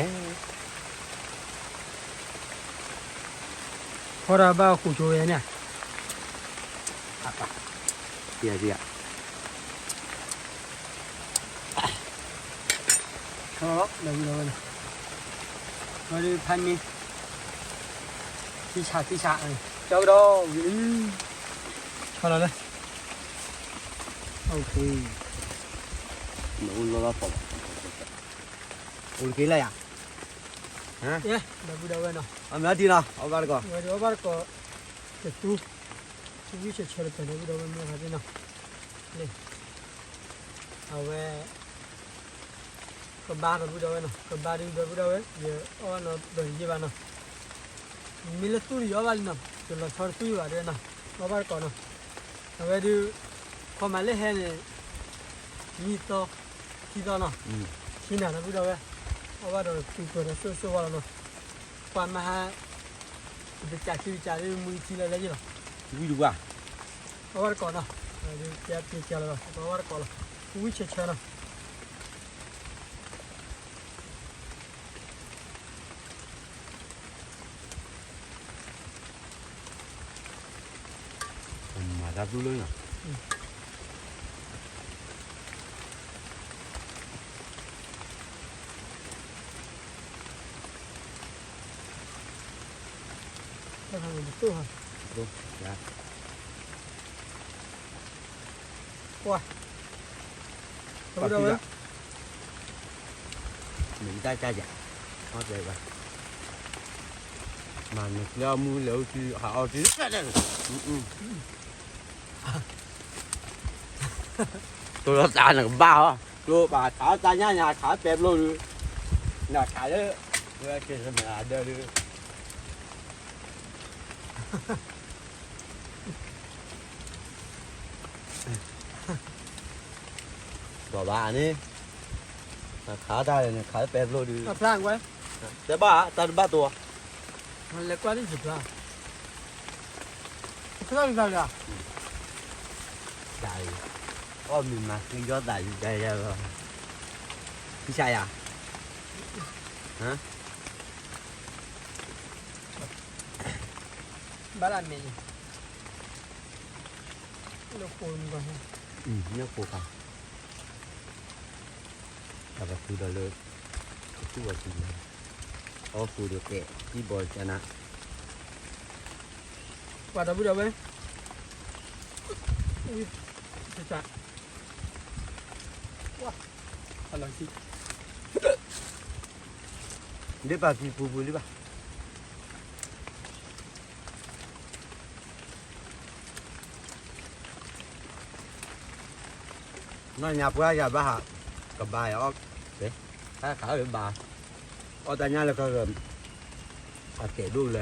ဖီဒီးဘၣ်ဃူးဆိဝဲန့ၣ်, အပၢ်, တံၢ်ယၤတံၢ်ယၤ, ခီလီၤ ဒီပုၢ်ဒီဝဲၢ်န့ၣ်, ဝဲဒုးဖးန့ၣ်, သံဆးသံဆး, ကၠီကဒီးဝံၤလံ, ခီလီၤလၢ, အိၣ်ခ့, နအိၣ်လီၤလီၤဖီ, အိၣ်တက့ၢ်လၢယၤ, ဒီပုၢ်ဒီဝဲၢ်နီၤ, အမ့ၢ်အီၤတံၢ်နီၤ အီၣ်ဘၣ်တကီၢ်, ဝဲဒုးအီၣ်ဘၣ်တကီၢ်, တသူ, ဝံၣ်ဆၢဆၢတဖျၢၣ် ဒီပုၢ်ဒီဝဲၢ်မ့ၢ်ဂၤသ့ၣ်နီၤ, လၢ အဝဲ ကဘါဒီပုၢ်ဒီဝဲၢ်နီၤ, ကဘါဒုဒီပုၢ်ဒီဝဲၢ် ယအီၣ်နီၤဒီးတယံာ်ဘၣ်နီၤ, မ့ၢ်လၢသူၣ်ဒီးယအီၣ်ဘၣ်လံနီၤ, ယလီၤဆီတသူၣ်ယံာ်ဘၣ်ဒုနီၤ, အီၣ်ဘၣ်တကီၢ်နီၤ, အဝဲဒု ခီမၤလၢဟဲန့ၣ် နံၣ်သီ, ခံသီနီၤ, ခံနၤဒီပုၢ်ဒီဝဲၢ်, အီၣ်ဘၣ်ဒီးသူၣ်ပၢၢ်ဒီးစိၢ်စိၢ်ဝါလီၤနီၤ, ပှၤမၤဟါ တကးခံကးဒု မူထံလၢလဲၣ်ယလီၤ, ဝံၣ်တဝါ, အီၣ်ဘၣ်တကီၢ်နီၤ, ကဲပျ့ၤကၢ်လီၤဘၣ် အီၣ်ဘၣ်တကီၢ်လီၤ, ဝံၣ်ဆၢဆၢနီၤ မၤတၢ်သူလၢနီၤ, တၢ်ခါန့ၣ်တတိၢ်ဟါ, ပှၤ, ပှၤဝဲ မ့ၢ်တၢ်ကါယၤ, မၤနကျဲအီၣ်မူလဲၤအိၣ်စု ဟးအီၣ်စု, တိၢ်လီၤသးနကဘၣ်ဟီ, ကျိဘၣ်ခးတၢ်ညၣ်ညါ ခးပဲပျိဒု, နခးလၢ, ဝဲက့ၤမၤဒၢဒု ဘၣ်ဘၣ်န့ၣ်, ခးတၢ်န့ၣ် ခးလၢပဲပျိဒု, တဲဘၣ်တၢ်တဘၣ်တိၢ်, လဲၤကွၢ်ဒ်ယဖျါ, ဖျါလံဖျါလံ, အီၣ်မ့ၢ်မၤသံဒီးသးယၤယၤလီၤ, ဖံဆးယၤ, ဘၣ်လၢမ့ၢ်, လၢဃိမုၢ်ကီၢ်, ညၣ်ဃိကီၢ်, တၢ်ပသူဒီးလၢ, ကသူၣ်ဘီၣ်သူလၢ, အီၣ်ဃိဒီးကဲ, ကံၢ်ဘီၣ်ကနၣ်, ပှၤဒီပုၢ်ဒီဝဲၢ်, ဝံၣ်, တၢ်, ဝါ, အလီၤဆံ ဒ်ပာ်ဖံပူၤပူၤလံဘၣ်, နီၢ်ညါပှၤယၤဘၣ်ဟး, ကဘါယၤအီၣ်, တၢ်ခးဝဲဘါ, အီၣ်တၢ်ညၣ်လၢကီၢ်, အတဲာ်ဒိၣ်လၢ,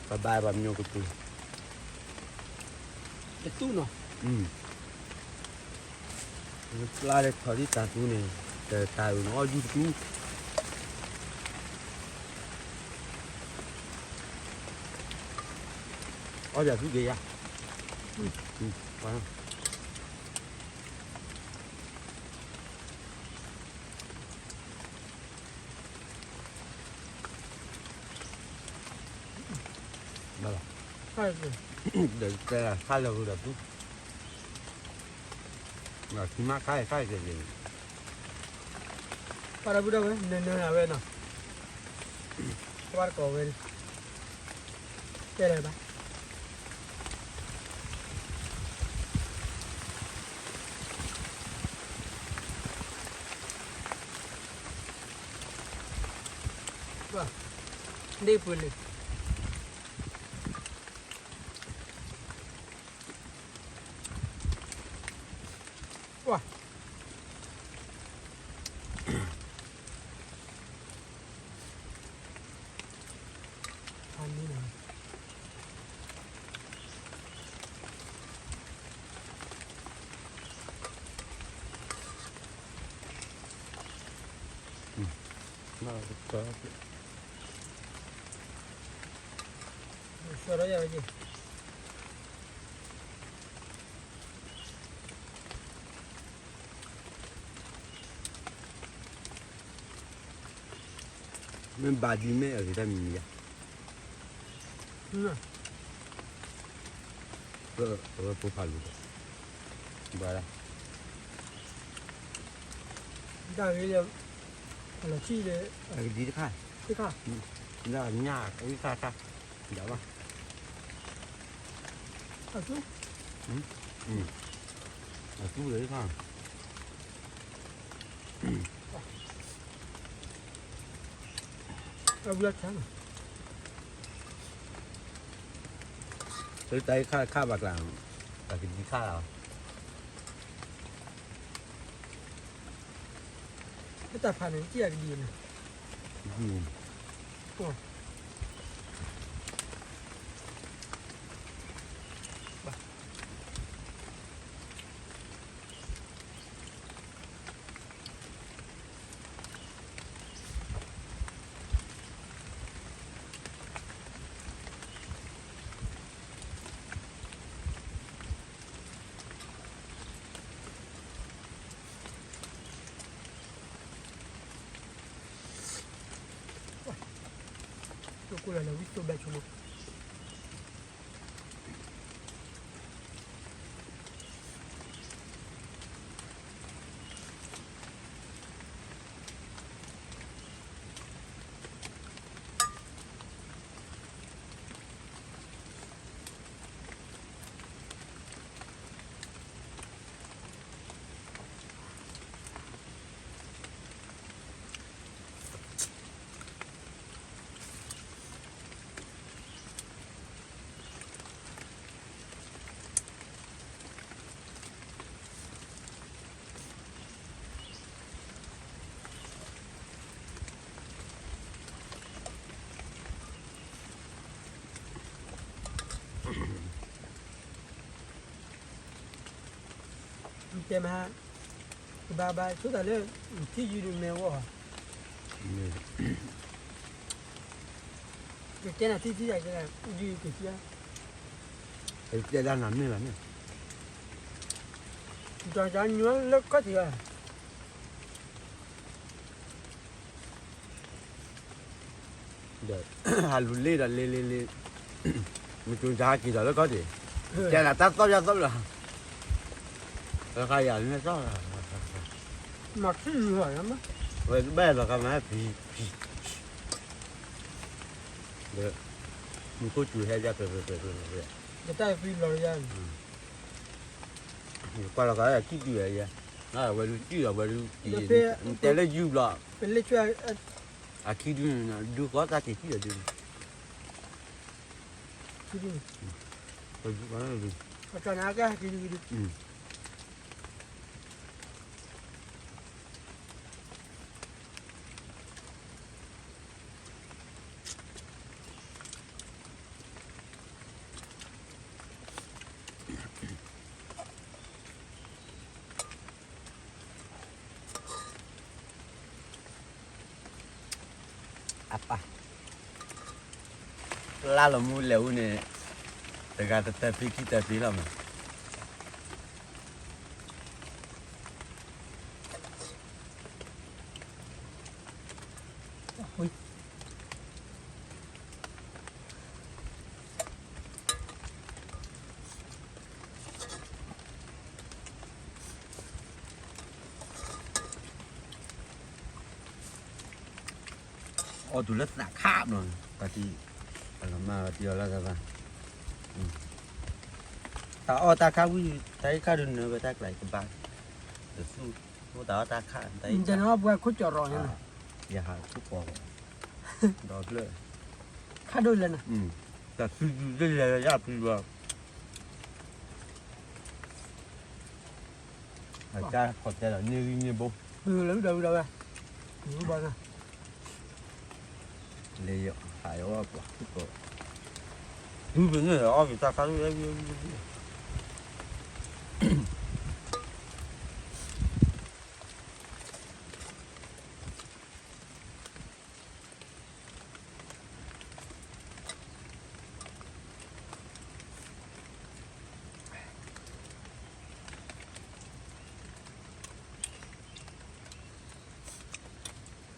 ကဘါပှၤမညိကပူၤ, တသူၣ်နီၤ, ပျၢ်လၢခီၣ်ဒ်တၢ်သူန့ၣ်, တၢ်အုၣ်န့ၣ်အီၣ်ယူၢ်တသူ, အီၣ်ယၤသူက့ၤယၤ, ဘၣ်လီၤ, ဒီးတဲခါလၢာ်ဒီးသူ, ခီမးခါအံၤခါအံၤက့ၤ, ပှၤဒီပုၢ်ဒီဝဲၢ် နၢနၢနၤဝဲနီၤ, ပှၤတကိးဝဲ, တဲလၢၤဘၣ် ဒ့ၣ်ပူၤလံ, ကွၢ်, ဖးလံနီၤ, ကတၢၢ် ဆှၢထီၣ်ယၤဝဲက့ၤ မ့ၢ်ဘၣ်ဒ်မ့ၢ်အဂ့ၤတၢ်မံၤမံၤယါ, အဝဲဖိဖးလူၤဒီး ဘၣ်ဒၣ် တၢ်ဂ့ၤလၢ အလီၤဆံၣ်လၢ အကဒံတခါ တခါ လၢအညၣ်အဝံၣ်ခါခါ ယၤဘၣ် အသူ အသူလၢခါ အဝံၣ်ခါ လၢတၢ်အံၤခါခါဘၣ်ကျါ အကဒံခါလီၤ လၢတၢ်ဖးန့ၣ် ကံၣ်အကဒံန့ၣ် ကဒံ ကလၢလၢဝံၣ်တိၢ်ဘၣ်ဆိ တဲမဟါ ကဘၣ်ဘၣ်ဆိသးလၢ ထံၣ်ယုၢ်ဒုးမဲာ်ဝီၢ် ကတဲနၤထံၣ်ထံၣ်ယၤကဲဒၣ် အူဒုးက့ၤထံၣ် တဲဒၣ်နၤမ့ၢ်ဘၣ်န့ၣ် ဒီးကညီလၢခီၣ်ထံးဘၣ် ဒီး ဟးလူၤလ့ၣ်ဒီးလ့လ့လ့ မ့ၢ်ကၠိတဟးက့ၤဒီးလၢခီၣ်ထံး တဲလၢတၢ်သီၣ်ယါသီၣ်လီၤ လၢခါယၤလၢသီၣ် မၤထံၣ်လီၤ ဝဲဘၣ်လီၤကမၤ ဖံ ဖံ ဒီး မူခိၣ်စူၤဟဲယါ ဖဲ ဖဲ ဖဲ ဖဲ ယတၢ်ဖံလီၤယါ ကွၢ်လီၤကါထံၣ်တုၤဝဲယါ ဝဲဒုးတံၢ်လီၤ ဝဲဒုးတံၢ် တဲလၢယူၢ်ဘျီ ပလ့ၣ်ဆွဲ အခံဒု ဒုးဃီတၢ်က့ၤထံၣ်လီၤဒုး ခံဒု ပကနကဲခံဒု အပၢ် လါလီၤမူလဲၤအူန့ၣ် တဂၤတတၢၢ်ဖံခံတၢၢ်ဖံလီၤမး အီၣ်တုၤလၢသးခးဘျီ ပှၤတံၢ် ပှၤလီၤမၢ်ပှၤတံၢ်အီၤလၢသးဘၣ် တၢ်အီၣ်တၢ်ခးဝံၤ တၢ်အံၤခါဒုးနၢၤဝဲတၢ်ကျါအံၤကဘၣ် တသူ အိၣ်တၢ်အီၣ်တၢ်ခး တၢ်အံၤ ယဟးခိၣ်ကီး ဒီဖျၢၣ် ခးဒိၣ်လဲၣ်နၤ တၢ်သူသူလၢယၤယၤဖံဘၣ် အတၢ်ခီၣ်တဲလီၤ န့ၢ်ဂံၢ်န့ၢ်ဘိ လၢဝံၤဒီးဝံၤဒီးဝဲ ဘၣ်နၤ လၢယဟးယအီၣ်ပှၤခိၣ်ကီး တုၤပန့ၣ်အီၣ်က့ၤတၢ်ခါ ဝံၤဝံၤဝံၤဝံၤ ဝံၤ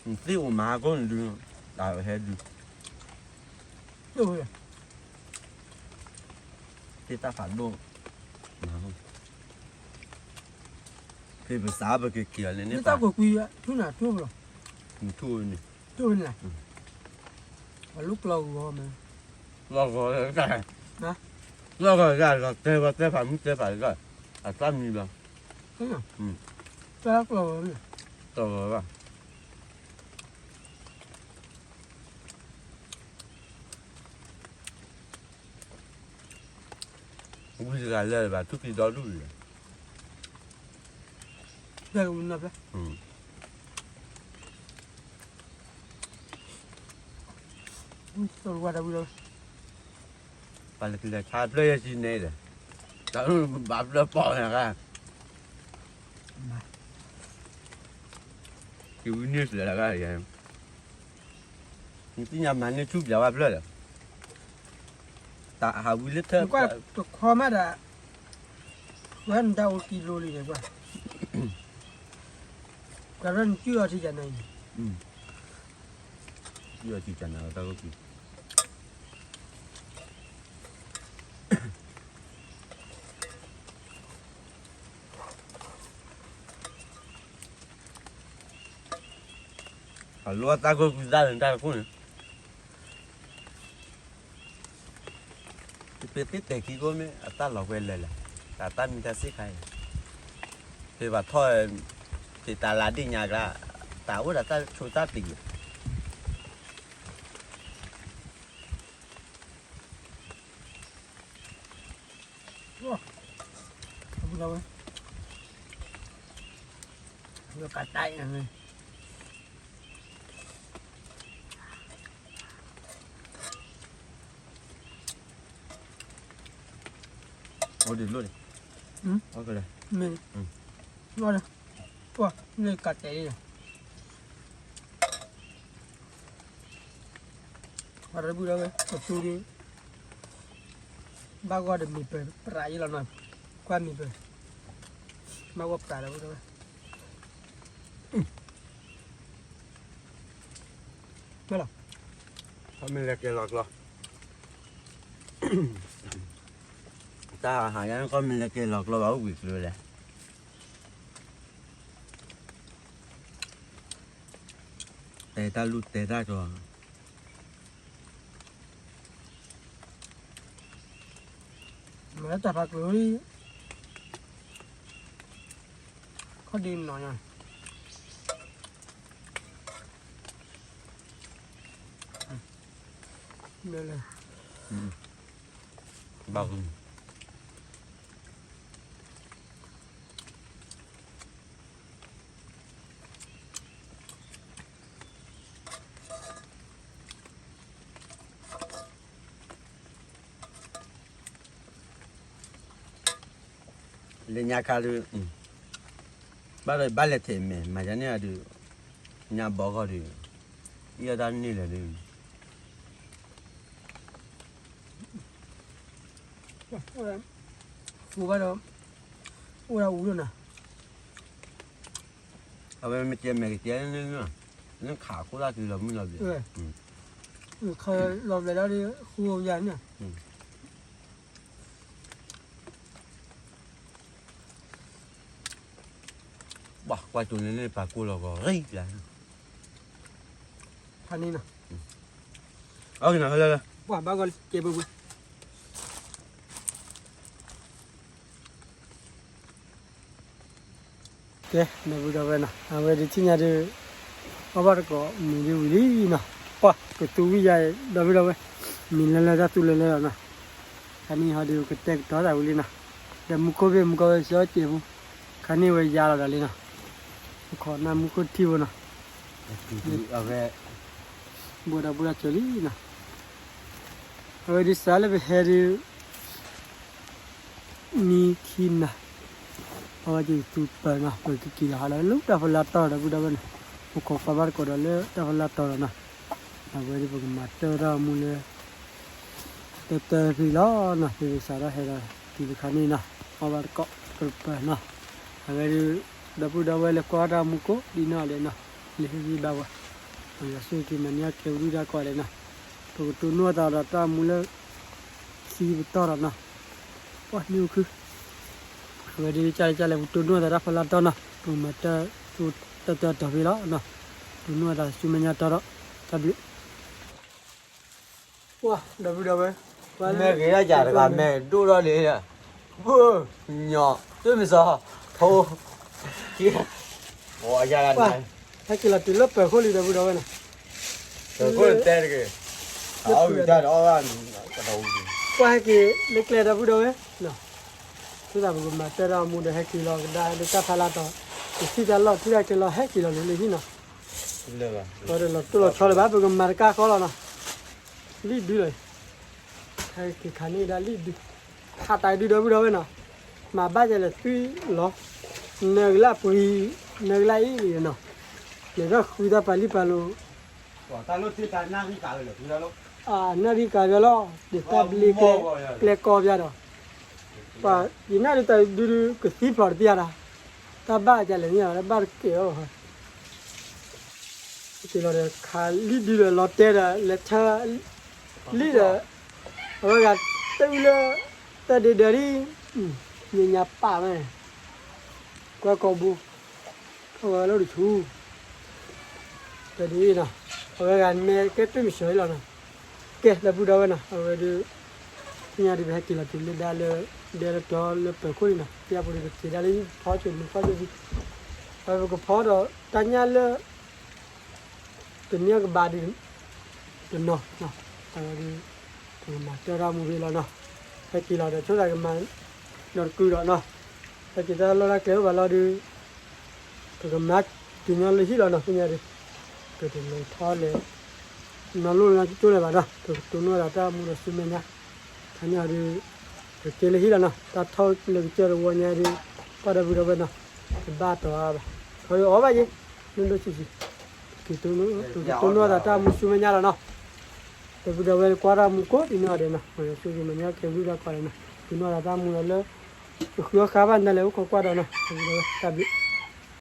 နသ့ၣ်အိၣ်မၤဟါကိၣ်နဒု, တၢ်ဟဲဒု, သ့ၣ်တၢ်ဖးဒိၣ်, ဖဲပစးပကက့ၤအီၤန့ၣ်န့ၣ်, နထူၣ်န့ၣ်, လီၢ်ဂီၤ, လီၢ်ဂီၤ, လီၢ်ဂီၤ, တဲဘၣ်တဲဖးမုၢ်တဲဖး, အတၢ်မံဘၣ်, တၢ်လီၢ်ဂီၤ, ဝံတဂၤလၢာ်ဘၣ် ထူၣ်ဖံးဒီဒူၣ်လံ, ပှၤလၢကလဲၤဆါဖျၢၣ်ယဲၢ်ဆံန့ၣ်ဒီး, တၢ်ဘၣ်ဖျၢၣ်ပီၣ်န့ၣ်ဂၤ, ကဝံန့ၢ်စှၤလၢဂၤ, နသ့ၣ်ညါမၤန့ၢ်ဆူၣ်ပျးဝဲဖျၢၣ်ဒီး, တၢ်ဟးဝံလၢထၢၣ်, တခီမးဒီး, ဝဲနတၢ်အိၣ်ကံလိလံဒီးကွၢ်, ကွၢ်ဒီးနကၠူၣ်အီၤထံကနၤအံၤ, ကၠူၣ်အီၤထံကနၤတၢ်အိၣ်ကံ အလိၣ်အတၢ်ကိၢ်ကွံာ်သၣ်လၢနတၢ်တခိၣ်န့ၣ်, ပသ့ၣ်တဲာ်ခံကိၢ်မ့ၢ်အတၢ်လီၤဝဲလၢာ်လၢာ်, တၢ်တၢ်မံတၢ်စ့ၢ်ခါအံၤ, ဖဲပှၤထီၣ်, ဖဲတၢ်လါဒ့ၣ်ညါကျါ, တၢ်အိၣ်ဒီးတၢ်ဆိးတၢ်တံၢ် ဝဲ, ကတၢၢ်န့ၣ်, အိၣ်ဒံးလိၣ်န့ၣ်, မ့ၢ်, ပှၤန့ၣ်ကတဲာ်လံ, ပှၤတဘူၣ်ဒီးဝဲ ကသူဒံး, ဘၣ်ဂီၢ်ဒီးမံၤပၢၢ်ပြးယံၤလီၤနီၤ, ကွၢ်မံၤပၢၢ်, ဘၣ်ဂီၢ်ပြးဒီးဝဲ, မ့ၢ်လီၤ, ခီမ့ၢ်လဲၤကဲလီၤကျီ, တၢ်ဟးယါန့ၣ် ခီမ့ၢ်လဲၤကဲလီၤကျီဘၣ်အိၣ်ဘှံးကျိၤလဲၣ်, တဲတၢ်လူၢ်တဲတၢ်ကျီ မၤတၢ်ဖးကျိၤလံ, ခီဒ်နီၤညါ, ဘၣ်, လၢညါခါဒီး, ဘၣ်ဒီးဘၣ်လဲၤထဲးမဲာ် မၤယါန့ၣ်အဒုး, ညါဘီဂီၢ်ဒီး, ယဲၢ်တၢ်န့ၣ်လဲၣ်ဒီး, ဃိဘၣ်ဒီး, အိၣ်ဒၣ်အူလီၤနၤ, အဝဲမ့ၢ်ကဲမဲာ်ကကဲ, နခးခိၣ်သၣ်တုၤလီၤမုၢ်လီၤဘျဲး, လီၤဘျဲးဒၣ်ဒီးဃိယၤန့ၣ် ပှၤကွၢ်ကၠိန့ၣ်န့ၣ် ပာ်ကိၢ်လီၤဂီၤရံၣ်လၢ, ဖးန့ၣ်နီၤ, ပှၤဘၣ်ဂီၤလံ ကဲပူၤပူၤ ကဲ ဒီပုၢ်ဒီဝဲၢ်နီၤ, အဝဲဒုးထံၣ်ညါဒီး, အီၣ်ဘၣ်တကိးမံၤဒုးဝံၤလံနီၤ, ပှၤကသူဝံၤယၤ ဒီပုၢ်ဒီဝဲၢ်, မံၤလၢလၢတၢ်သူလၢလၢလီၤနီၤ, ခါန့ၣ်ဟီဒုးကတဲာ်ကတီၤသးဝံၤလံနီၤ, ဒီးမူခိၣ်ဘ့ၣ်မူခိၣ်ဘ့ၣ်ဆှၢက့ၤပူၤ, ခါန့ၣ်ဝဲယါလီၤဒီးလံနီၤ, ပခိးနၢ်မူခိၣ်ထံဖိနီၤ, အဝဲ, ဘိးဒီပုၢ်ဒီဝဲၢ်စၢၤလံနီၤ, အဝဲဒုးစးလၢပဟဲဒုး မံခံနၤ, အဝဲက့ၤသူပၢၤနီၤ, ပကက့ၤလီၤဟးလၢတၢ်ဖီလာ်တီၤဒီး ပုၢ်ဒီဝဲၢ်န့ၣ်, ပခိးကွၢ်ဘၣ်တကိးဒီးလၢတၢ်ဖီလာ်တီၤဒီးနီၤ, အဝဲဒၣ်ပကမၤတၢ်တၢ်မူလၢ တၢ်တၢ်ဖံးလီၤနီၤ, ပကစးထီၣ်ဟဲဒီးက့ၤတခါန့ၣ်နီၤ, ကွၢ်ဘၣ်တကိးပၢၤနီၤ, အဝဲဒၣ် ဒီပုၢ်ဒီဝဲၢ်လၢကွၢ်တၢ်မူခိၣ်ဒ်နီၢ်ဒဲးနီၤ, လၢဟ့ၣ်ဂံၢ်ဘၣ်ဝဲ ယွၤဆိၣ်ဂ့ၤက့ၤမၤန့ၢ်ကဲဝံဒုၣ်ဒါကိးဂၤဒဲးနီၤ, ပကတိၢ်နီၣ်သးဒီးတၢ်မူလၢ ခံပတီၢ်ဒီးနီၤ, ပှၢ်နံၣ်အိၣ်ခု, အဝဲဒ်ကၢ်လၢကၢ်လဲၣ် ပကတိၢ်နီၣ်သးတၢ်ဖီလာ်တီၤနီၤ, ပကမၤတၢ် တၢ်တၢ်တီၤဖဲလီၤ, တိၢ်နီၣ်သးဆူမဲာ်ညါတီၤဒီး, တၢ်ဘျုး ပှၢ်ဒီပုၢ်ဒီဝဲၢ်, မ့ၢ်ဂ့ၤဒၣ်ယၤတဂၤ မ့ၢ်ဒိၣ်ထီၣ်လံ, ဘၣ်, ညီ, တမ့ၢ်စီၤ, ဖိ, ပှၢ်, ဟဲက့ၤလီၤတုၤလၢပၢၤခိၣ်လံ ဒီပုၢ်ဒီဝဲၢ်နီၤ, ပၢၤခိၣ်တဲတဂ့ၤ, အီၣ်ဂံၢ်တၢ်ဒီးအီၣ်ဘၣ်, ပှၢ်ဟဲက့ၤလၢကျဲ ဒီပုၢ်ဒီဝဲၢ်, ဆိသးပကမၤတၢ်တၢ်မူဒီးဟဲက့ၤလီၤကဒါလၢတၢ်ဖးလၢ်တီၤ, ပထံၣ်တၢ်လီၢ်ထံၣ်တၢ်ကဲလီၤ ဟဲက့ၤလီၤလၢလၢဟံၣ်နီၤ, ပှၢ်ဒီးလီၤတိၢ်လီၤဆီလၢၤဘၣ် ပကမၤတကၢ်ဃီလီၤနီၤ, လံၣ်ဒုလီၤ, ဟဲက့ၤခးန့ၢ်ဒၣ်လံၣ်ဒု, ဖးတၢ်ဒု ဒီပုၢ်ဒီဝဲၢ်နီၤ, မၤဘၣ်ယဲလဲၣ်သွံၣ်လီၤ, နၢကလၢ်ပှံၤ, နၢကလၢ်အံၤလံနီၤ, လဲၤထီၣ်ဃုသၣ်ပာ်လံၣ်ပာ်လိၤ နၢရံၣ်ကၤဝဲလီၤ, ဒ်တၢ်ဘျ့ကျဲကီပျၢ်ဒီး, ပှၤယနၢ်ဒုးတၢ်ဒုဒုကသံဖျိးတပျၢ်ဒီး, တၢ်ဘၣ်ကလဲၣ်န့ၣ် တၢ်ဘၣ်တကဲၤအီၤ, က့ၤလီၤဒီးခးလံၣ်ဒုဒီးလီၤတဲာ်ဒီး လဲၤထၢ လံၣ်ဒီး, အဝဲဂၤတအုၣ်လၢ, တၢ်ဒ့ဒၢးဒ်, ညါညါပာ်ဝဲ, ကွၢ်ကိာ်ဘိ, အဝဲလီၤတဆူ တဒ်နီၤ, အဝဲဂၤမ့ၢ်ကဲတၢ်မုၢ်ဆှီလီၤနီၤ, ကဲလၢပုၢ်ဒီဝဲၢ်နီၤ, အဝဲဒုး, သ့ၣ်ညါဒုး ပဟဲက့ၤလီၤတုၤလၢဒၣ်လၢ, ဒဲလၢတီလၢပၢၤခိၣ်န့ၣ်နီၤ, ပယၢ်ပူၤဒုးပက့ၤဒၣ်လၢဖီဆိးနုာ်ဖီဆိးဒုး, အဝဲပကဖီဒီးတၢ်ညၣ်လၢ တနံၣ်အကဘၣ်ဒုး, တနီၤ, အဝဲဒုး, ပကမၤတၢ်တၢ်မူဖဲလီၤနီၤ, ဟဲက့ၤလီၤဒီးဆိသးကမၤ, နီတကုာ်ဒီးနီၤ, ဟဲက့ၤတၢ်လီၢ်တၢ်ကျဲအိၣ်ဘၣ်လီၤဒုး ပကမၤတုၤညီလၢဟံၣ်လီၤနီၤ သ့ၣ်ညါဒုး, ပတလဲၤထီၣ်လဲၤ, နီၢ်လိၣ်လၢကၠိလဲၤဘၣ်နီၤ ပကတိၢ်နီၣ်သးတၢ်မူဒီးဆူမဲာ်ညါ, ခါန့ၣ်အီၤဒုး, ပက့ၤလၢဟံၣ်လီၤနီၤ တၢ်ထီၣ်လၢကစၢၢ်တဝီညါဒုး, ပှၢ်ဒီပုၢ်ဒီဝဲၢ်နီၤ, တဘၣ်တီၤအါဘၣ်, ခီအီၤဘၣ်ယ့ၣ်, လိၣ်ဒိၣ်ဆံးဆံး, ပကတိၢ်နီၣ်သးတၢ်မူဆူမဲာ်ညါလီၤနီၤ ဒီပုၢ်ဒီဝဲၢ်ကွၢ်တၢ်မူကိးဒ်န့ၣ်အီၤဒဲးနီၤ ပှၤဆိၣ်ဂ့ၤမၤန့ၢ်ကဲဝံဒၣ်ကိးဂၤဒဲးနီၤ တိၢ်နီၣ်သးတၢ်မူလီၤလၢ, ပဃုအီၣ်ဃာ်ဘၣ်နလဲၤအိၣ်ခိးကွၢ်ဒီးနီၤ ဒီပုၢ်ဒီဝဲၢ်တၢ်ဘျုး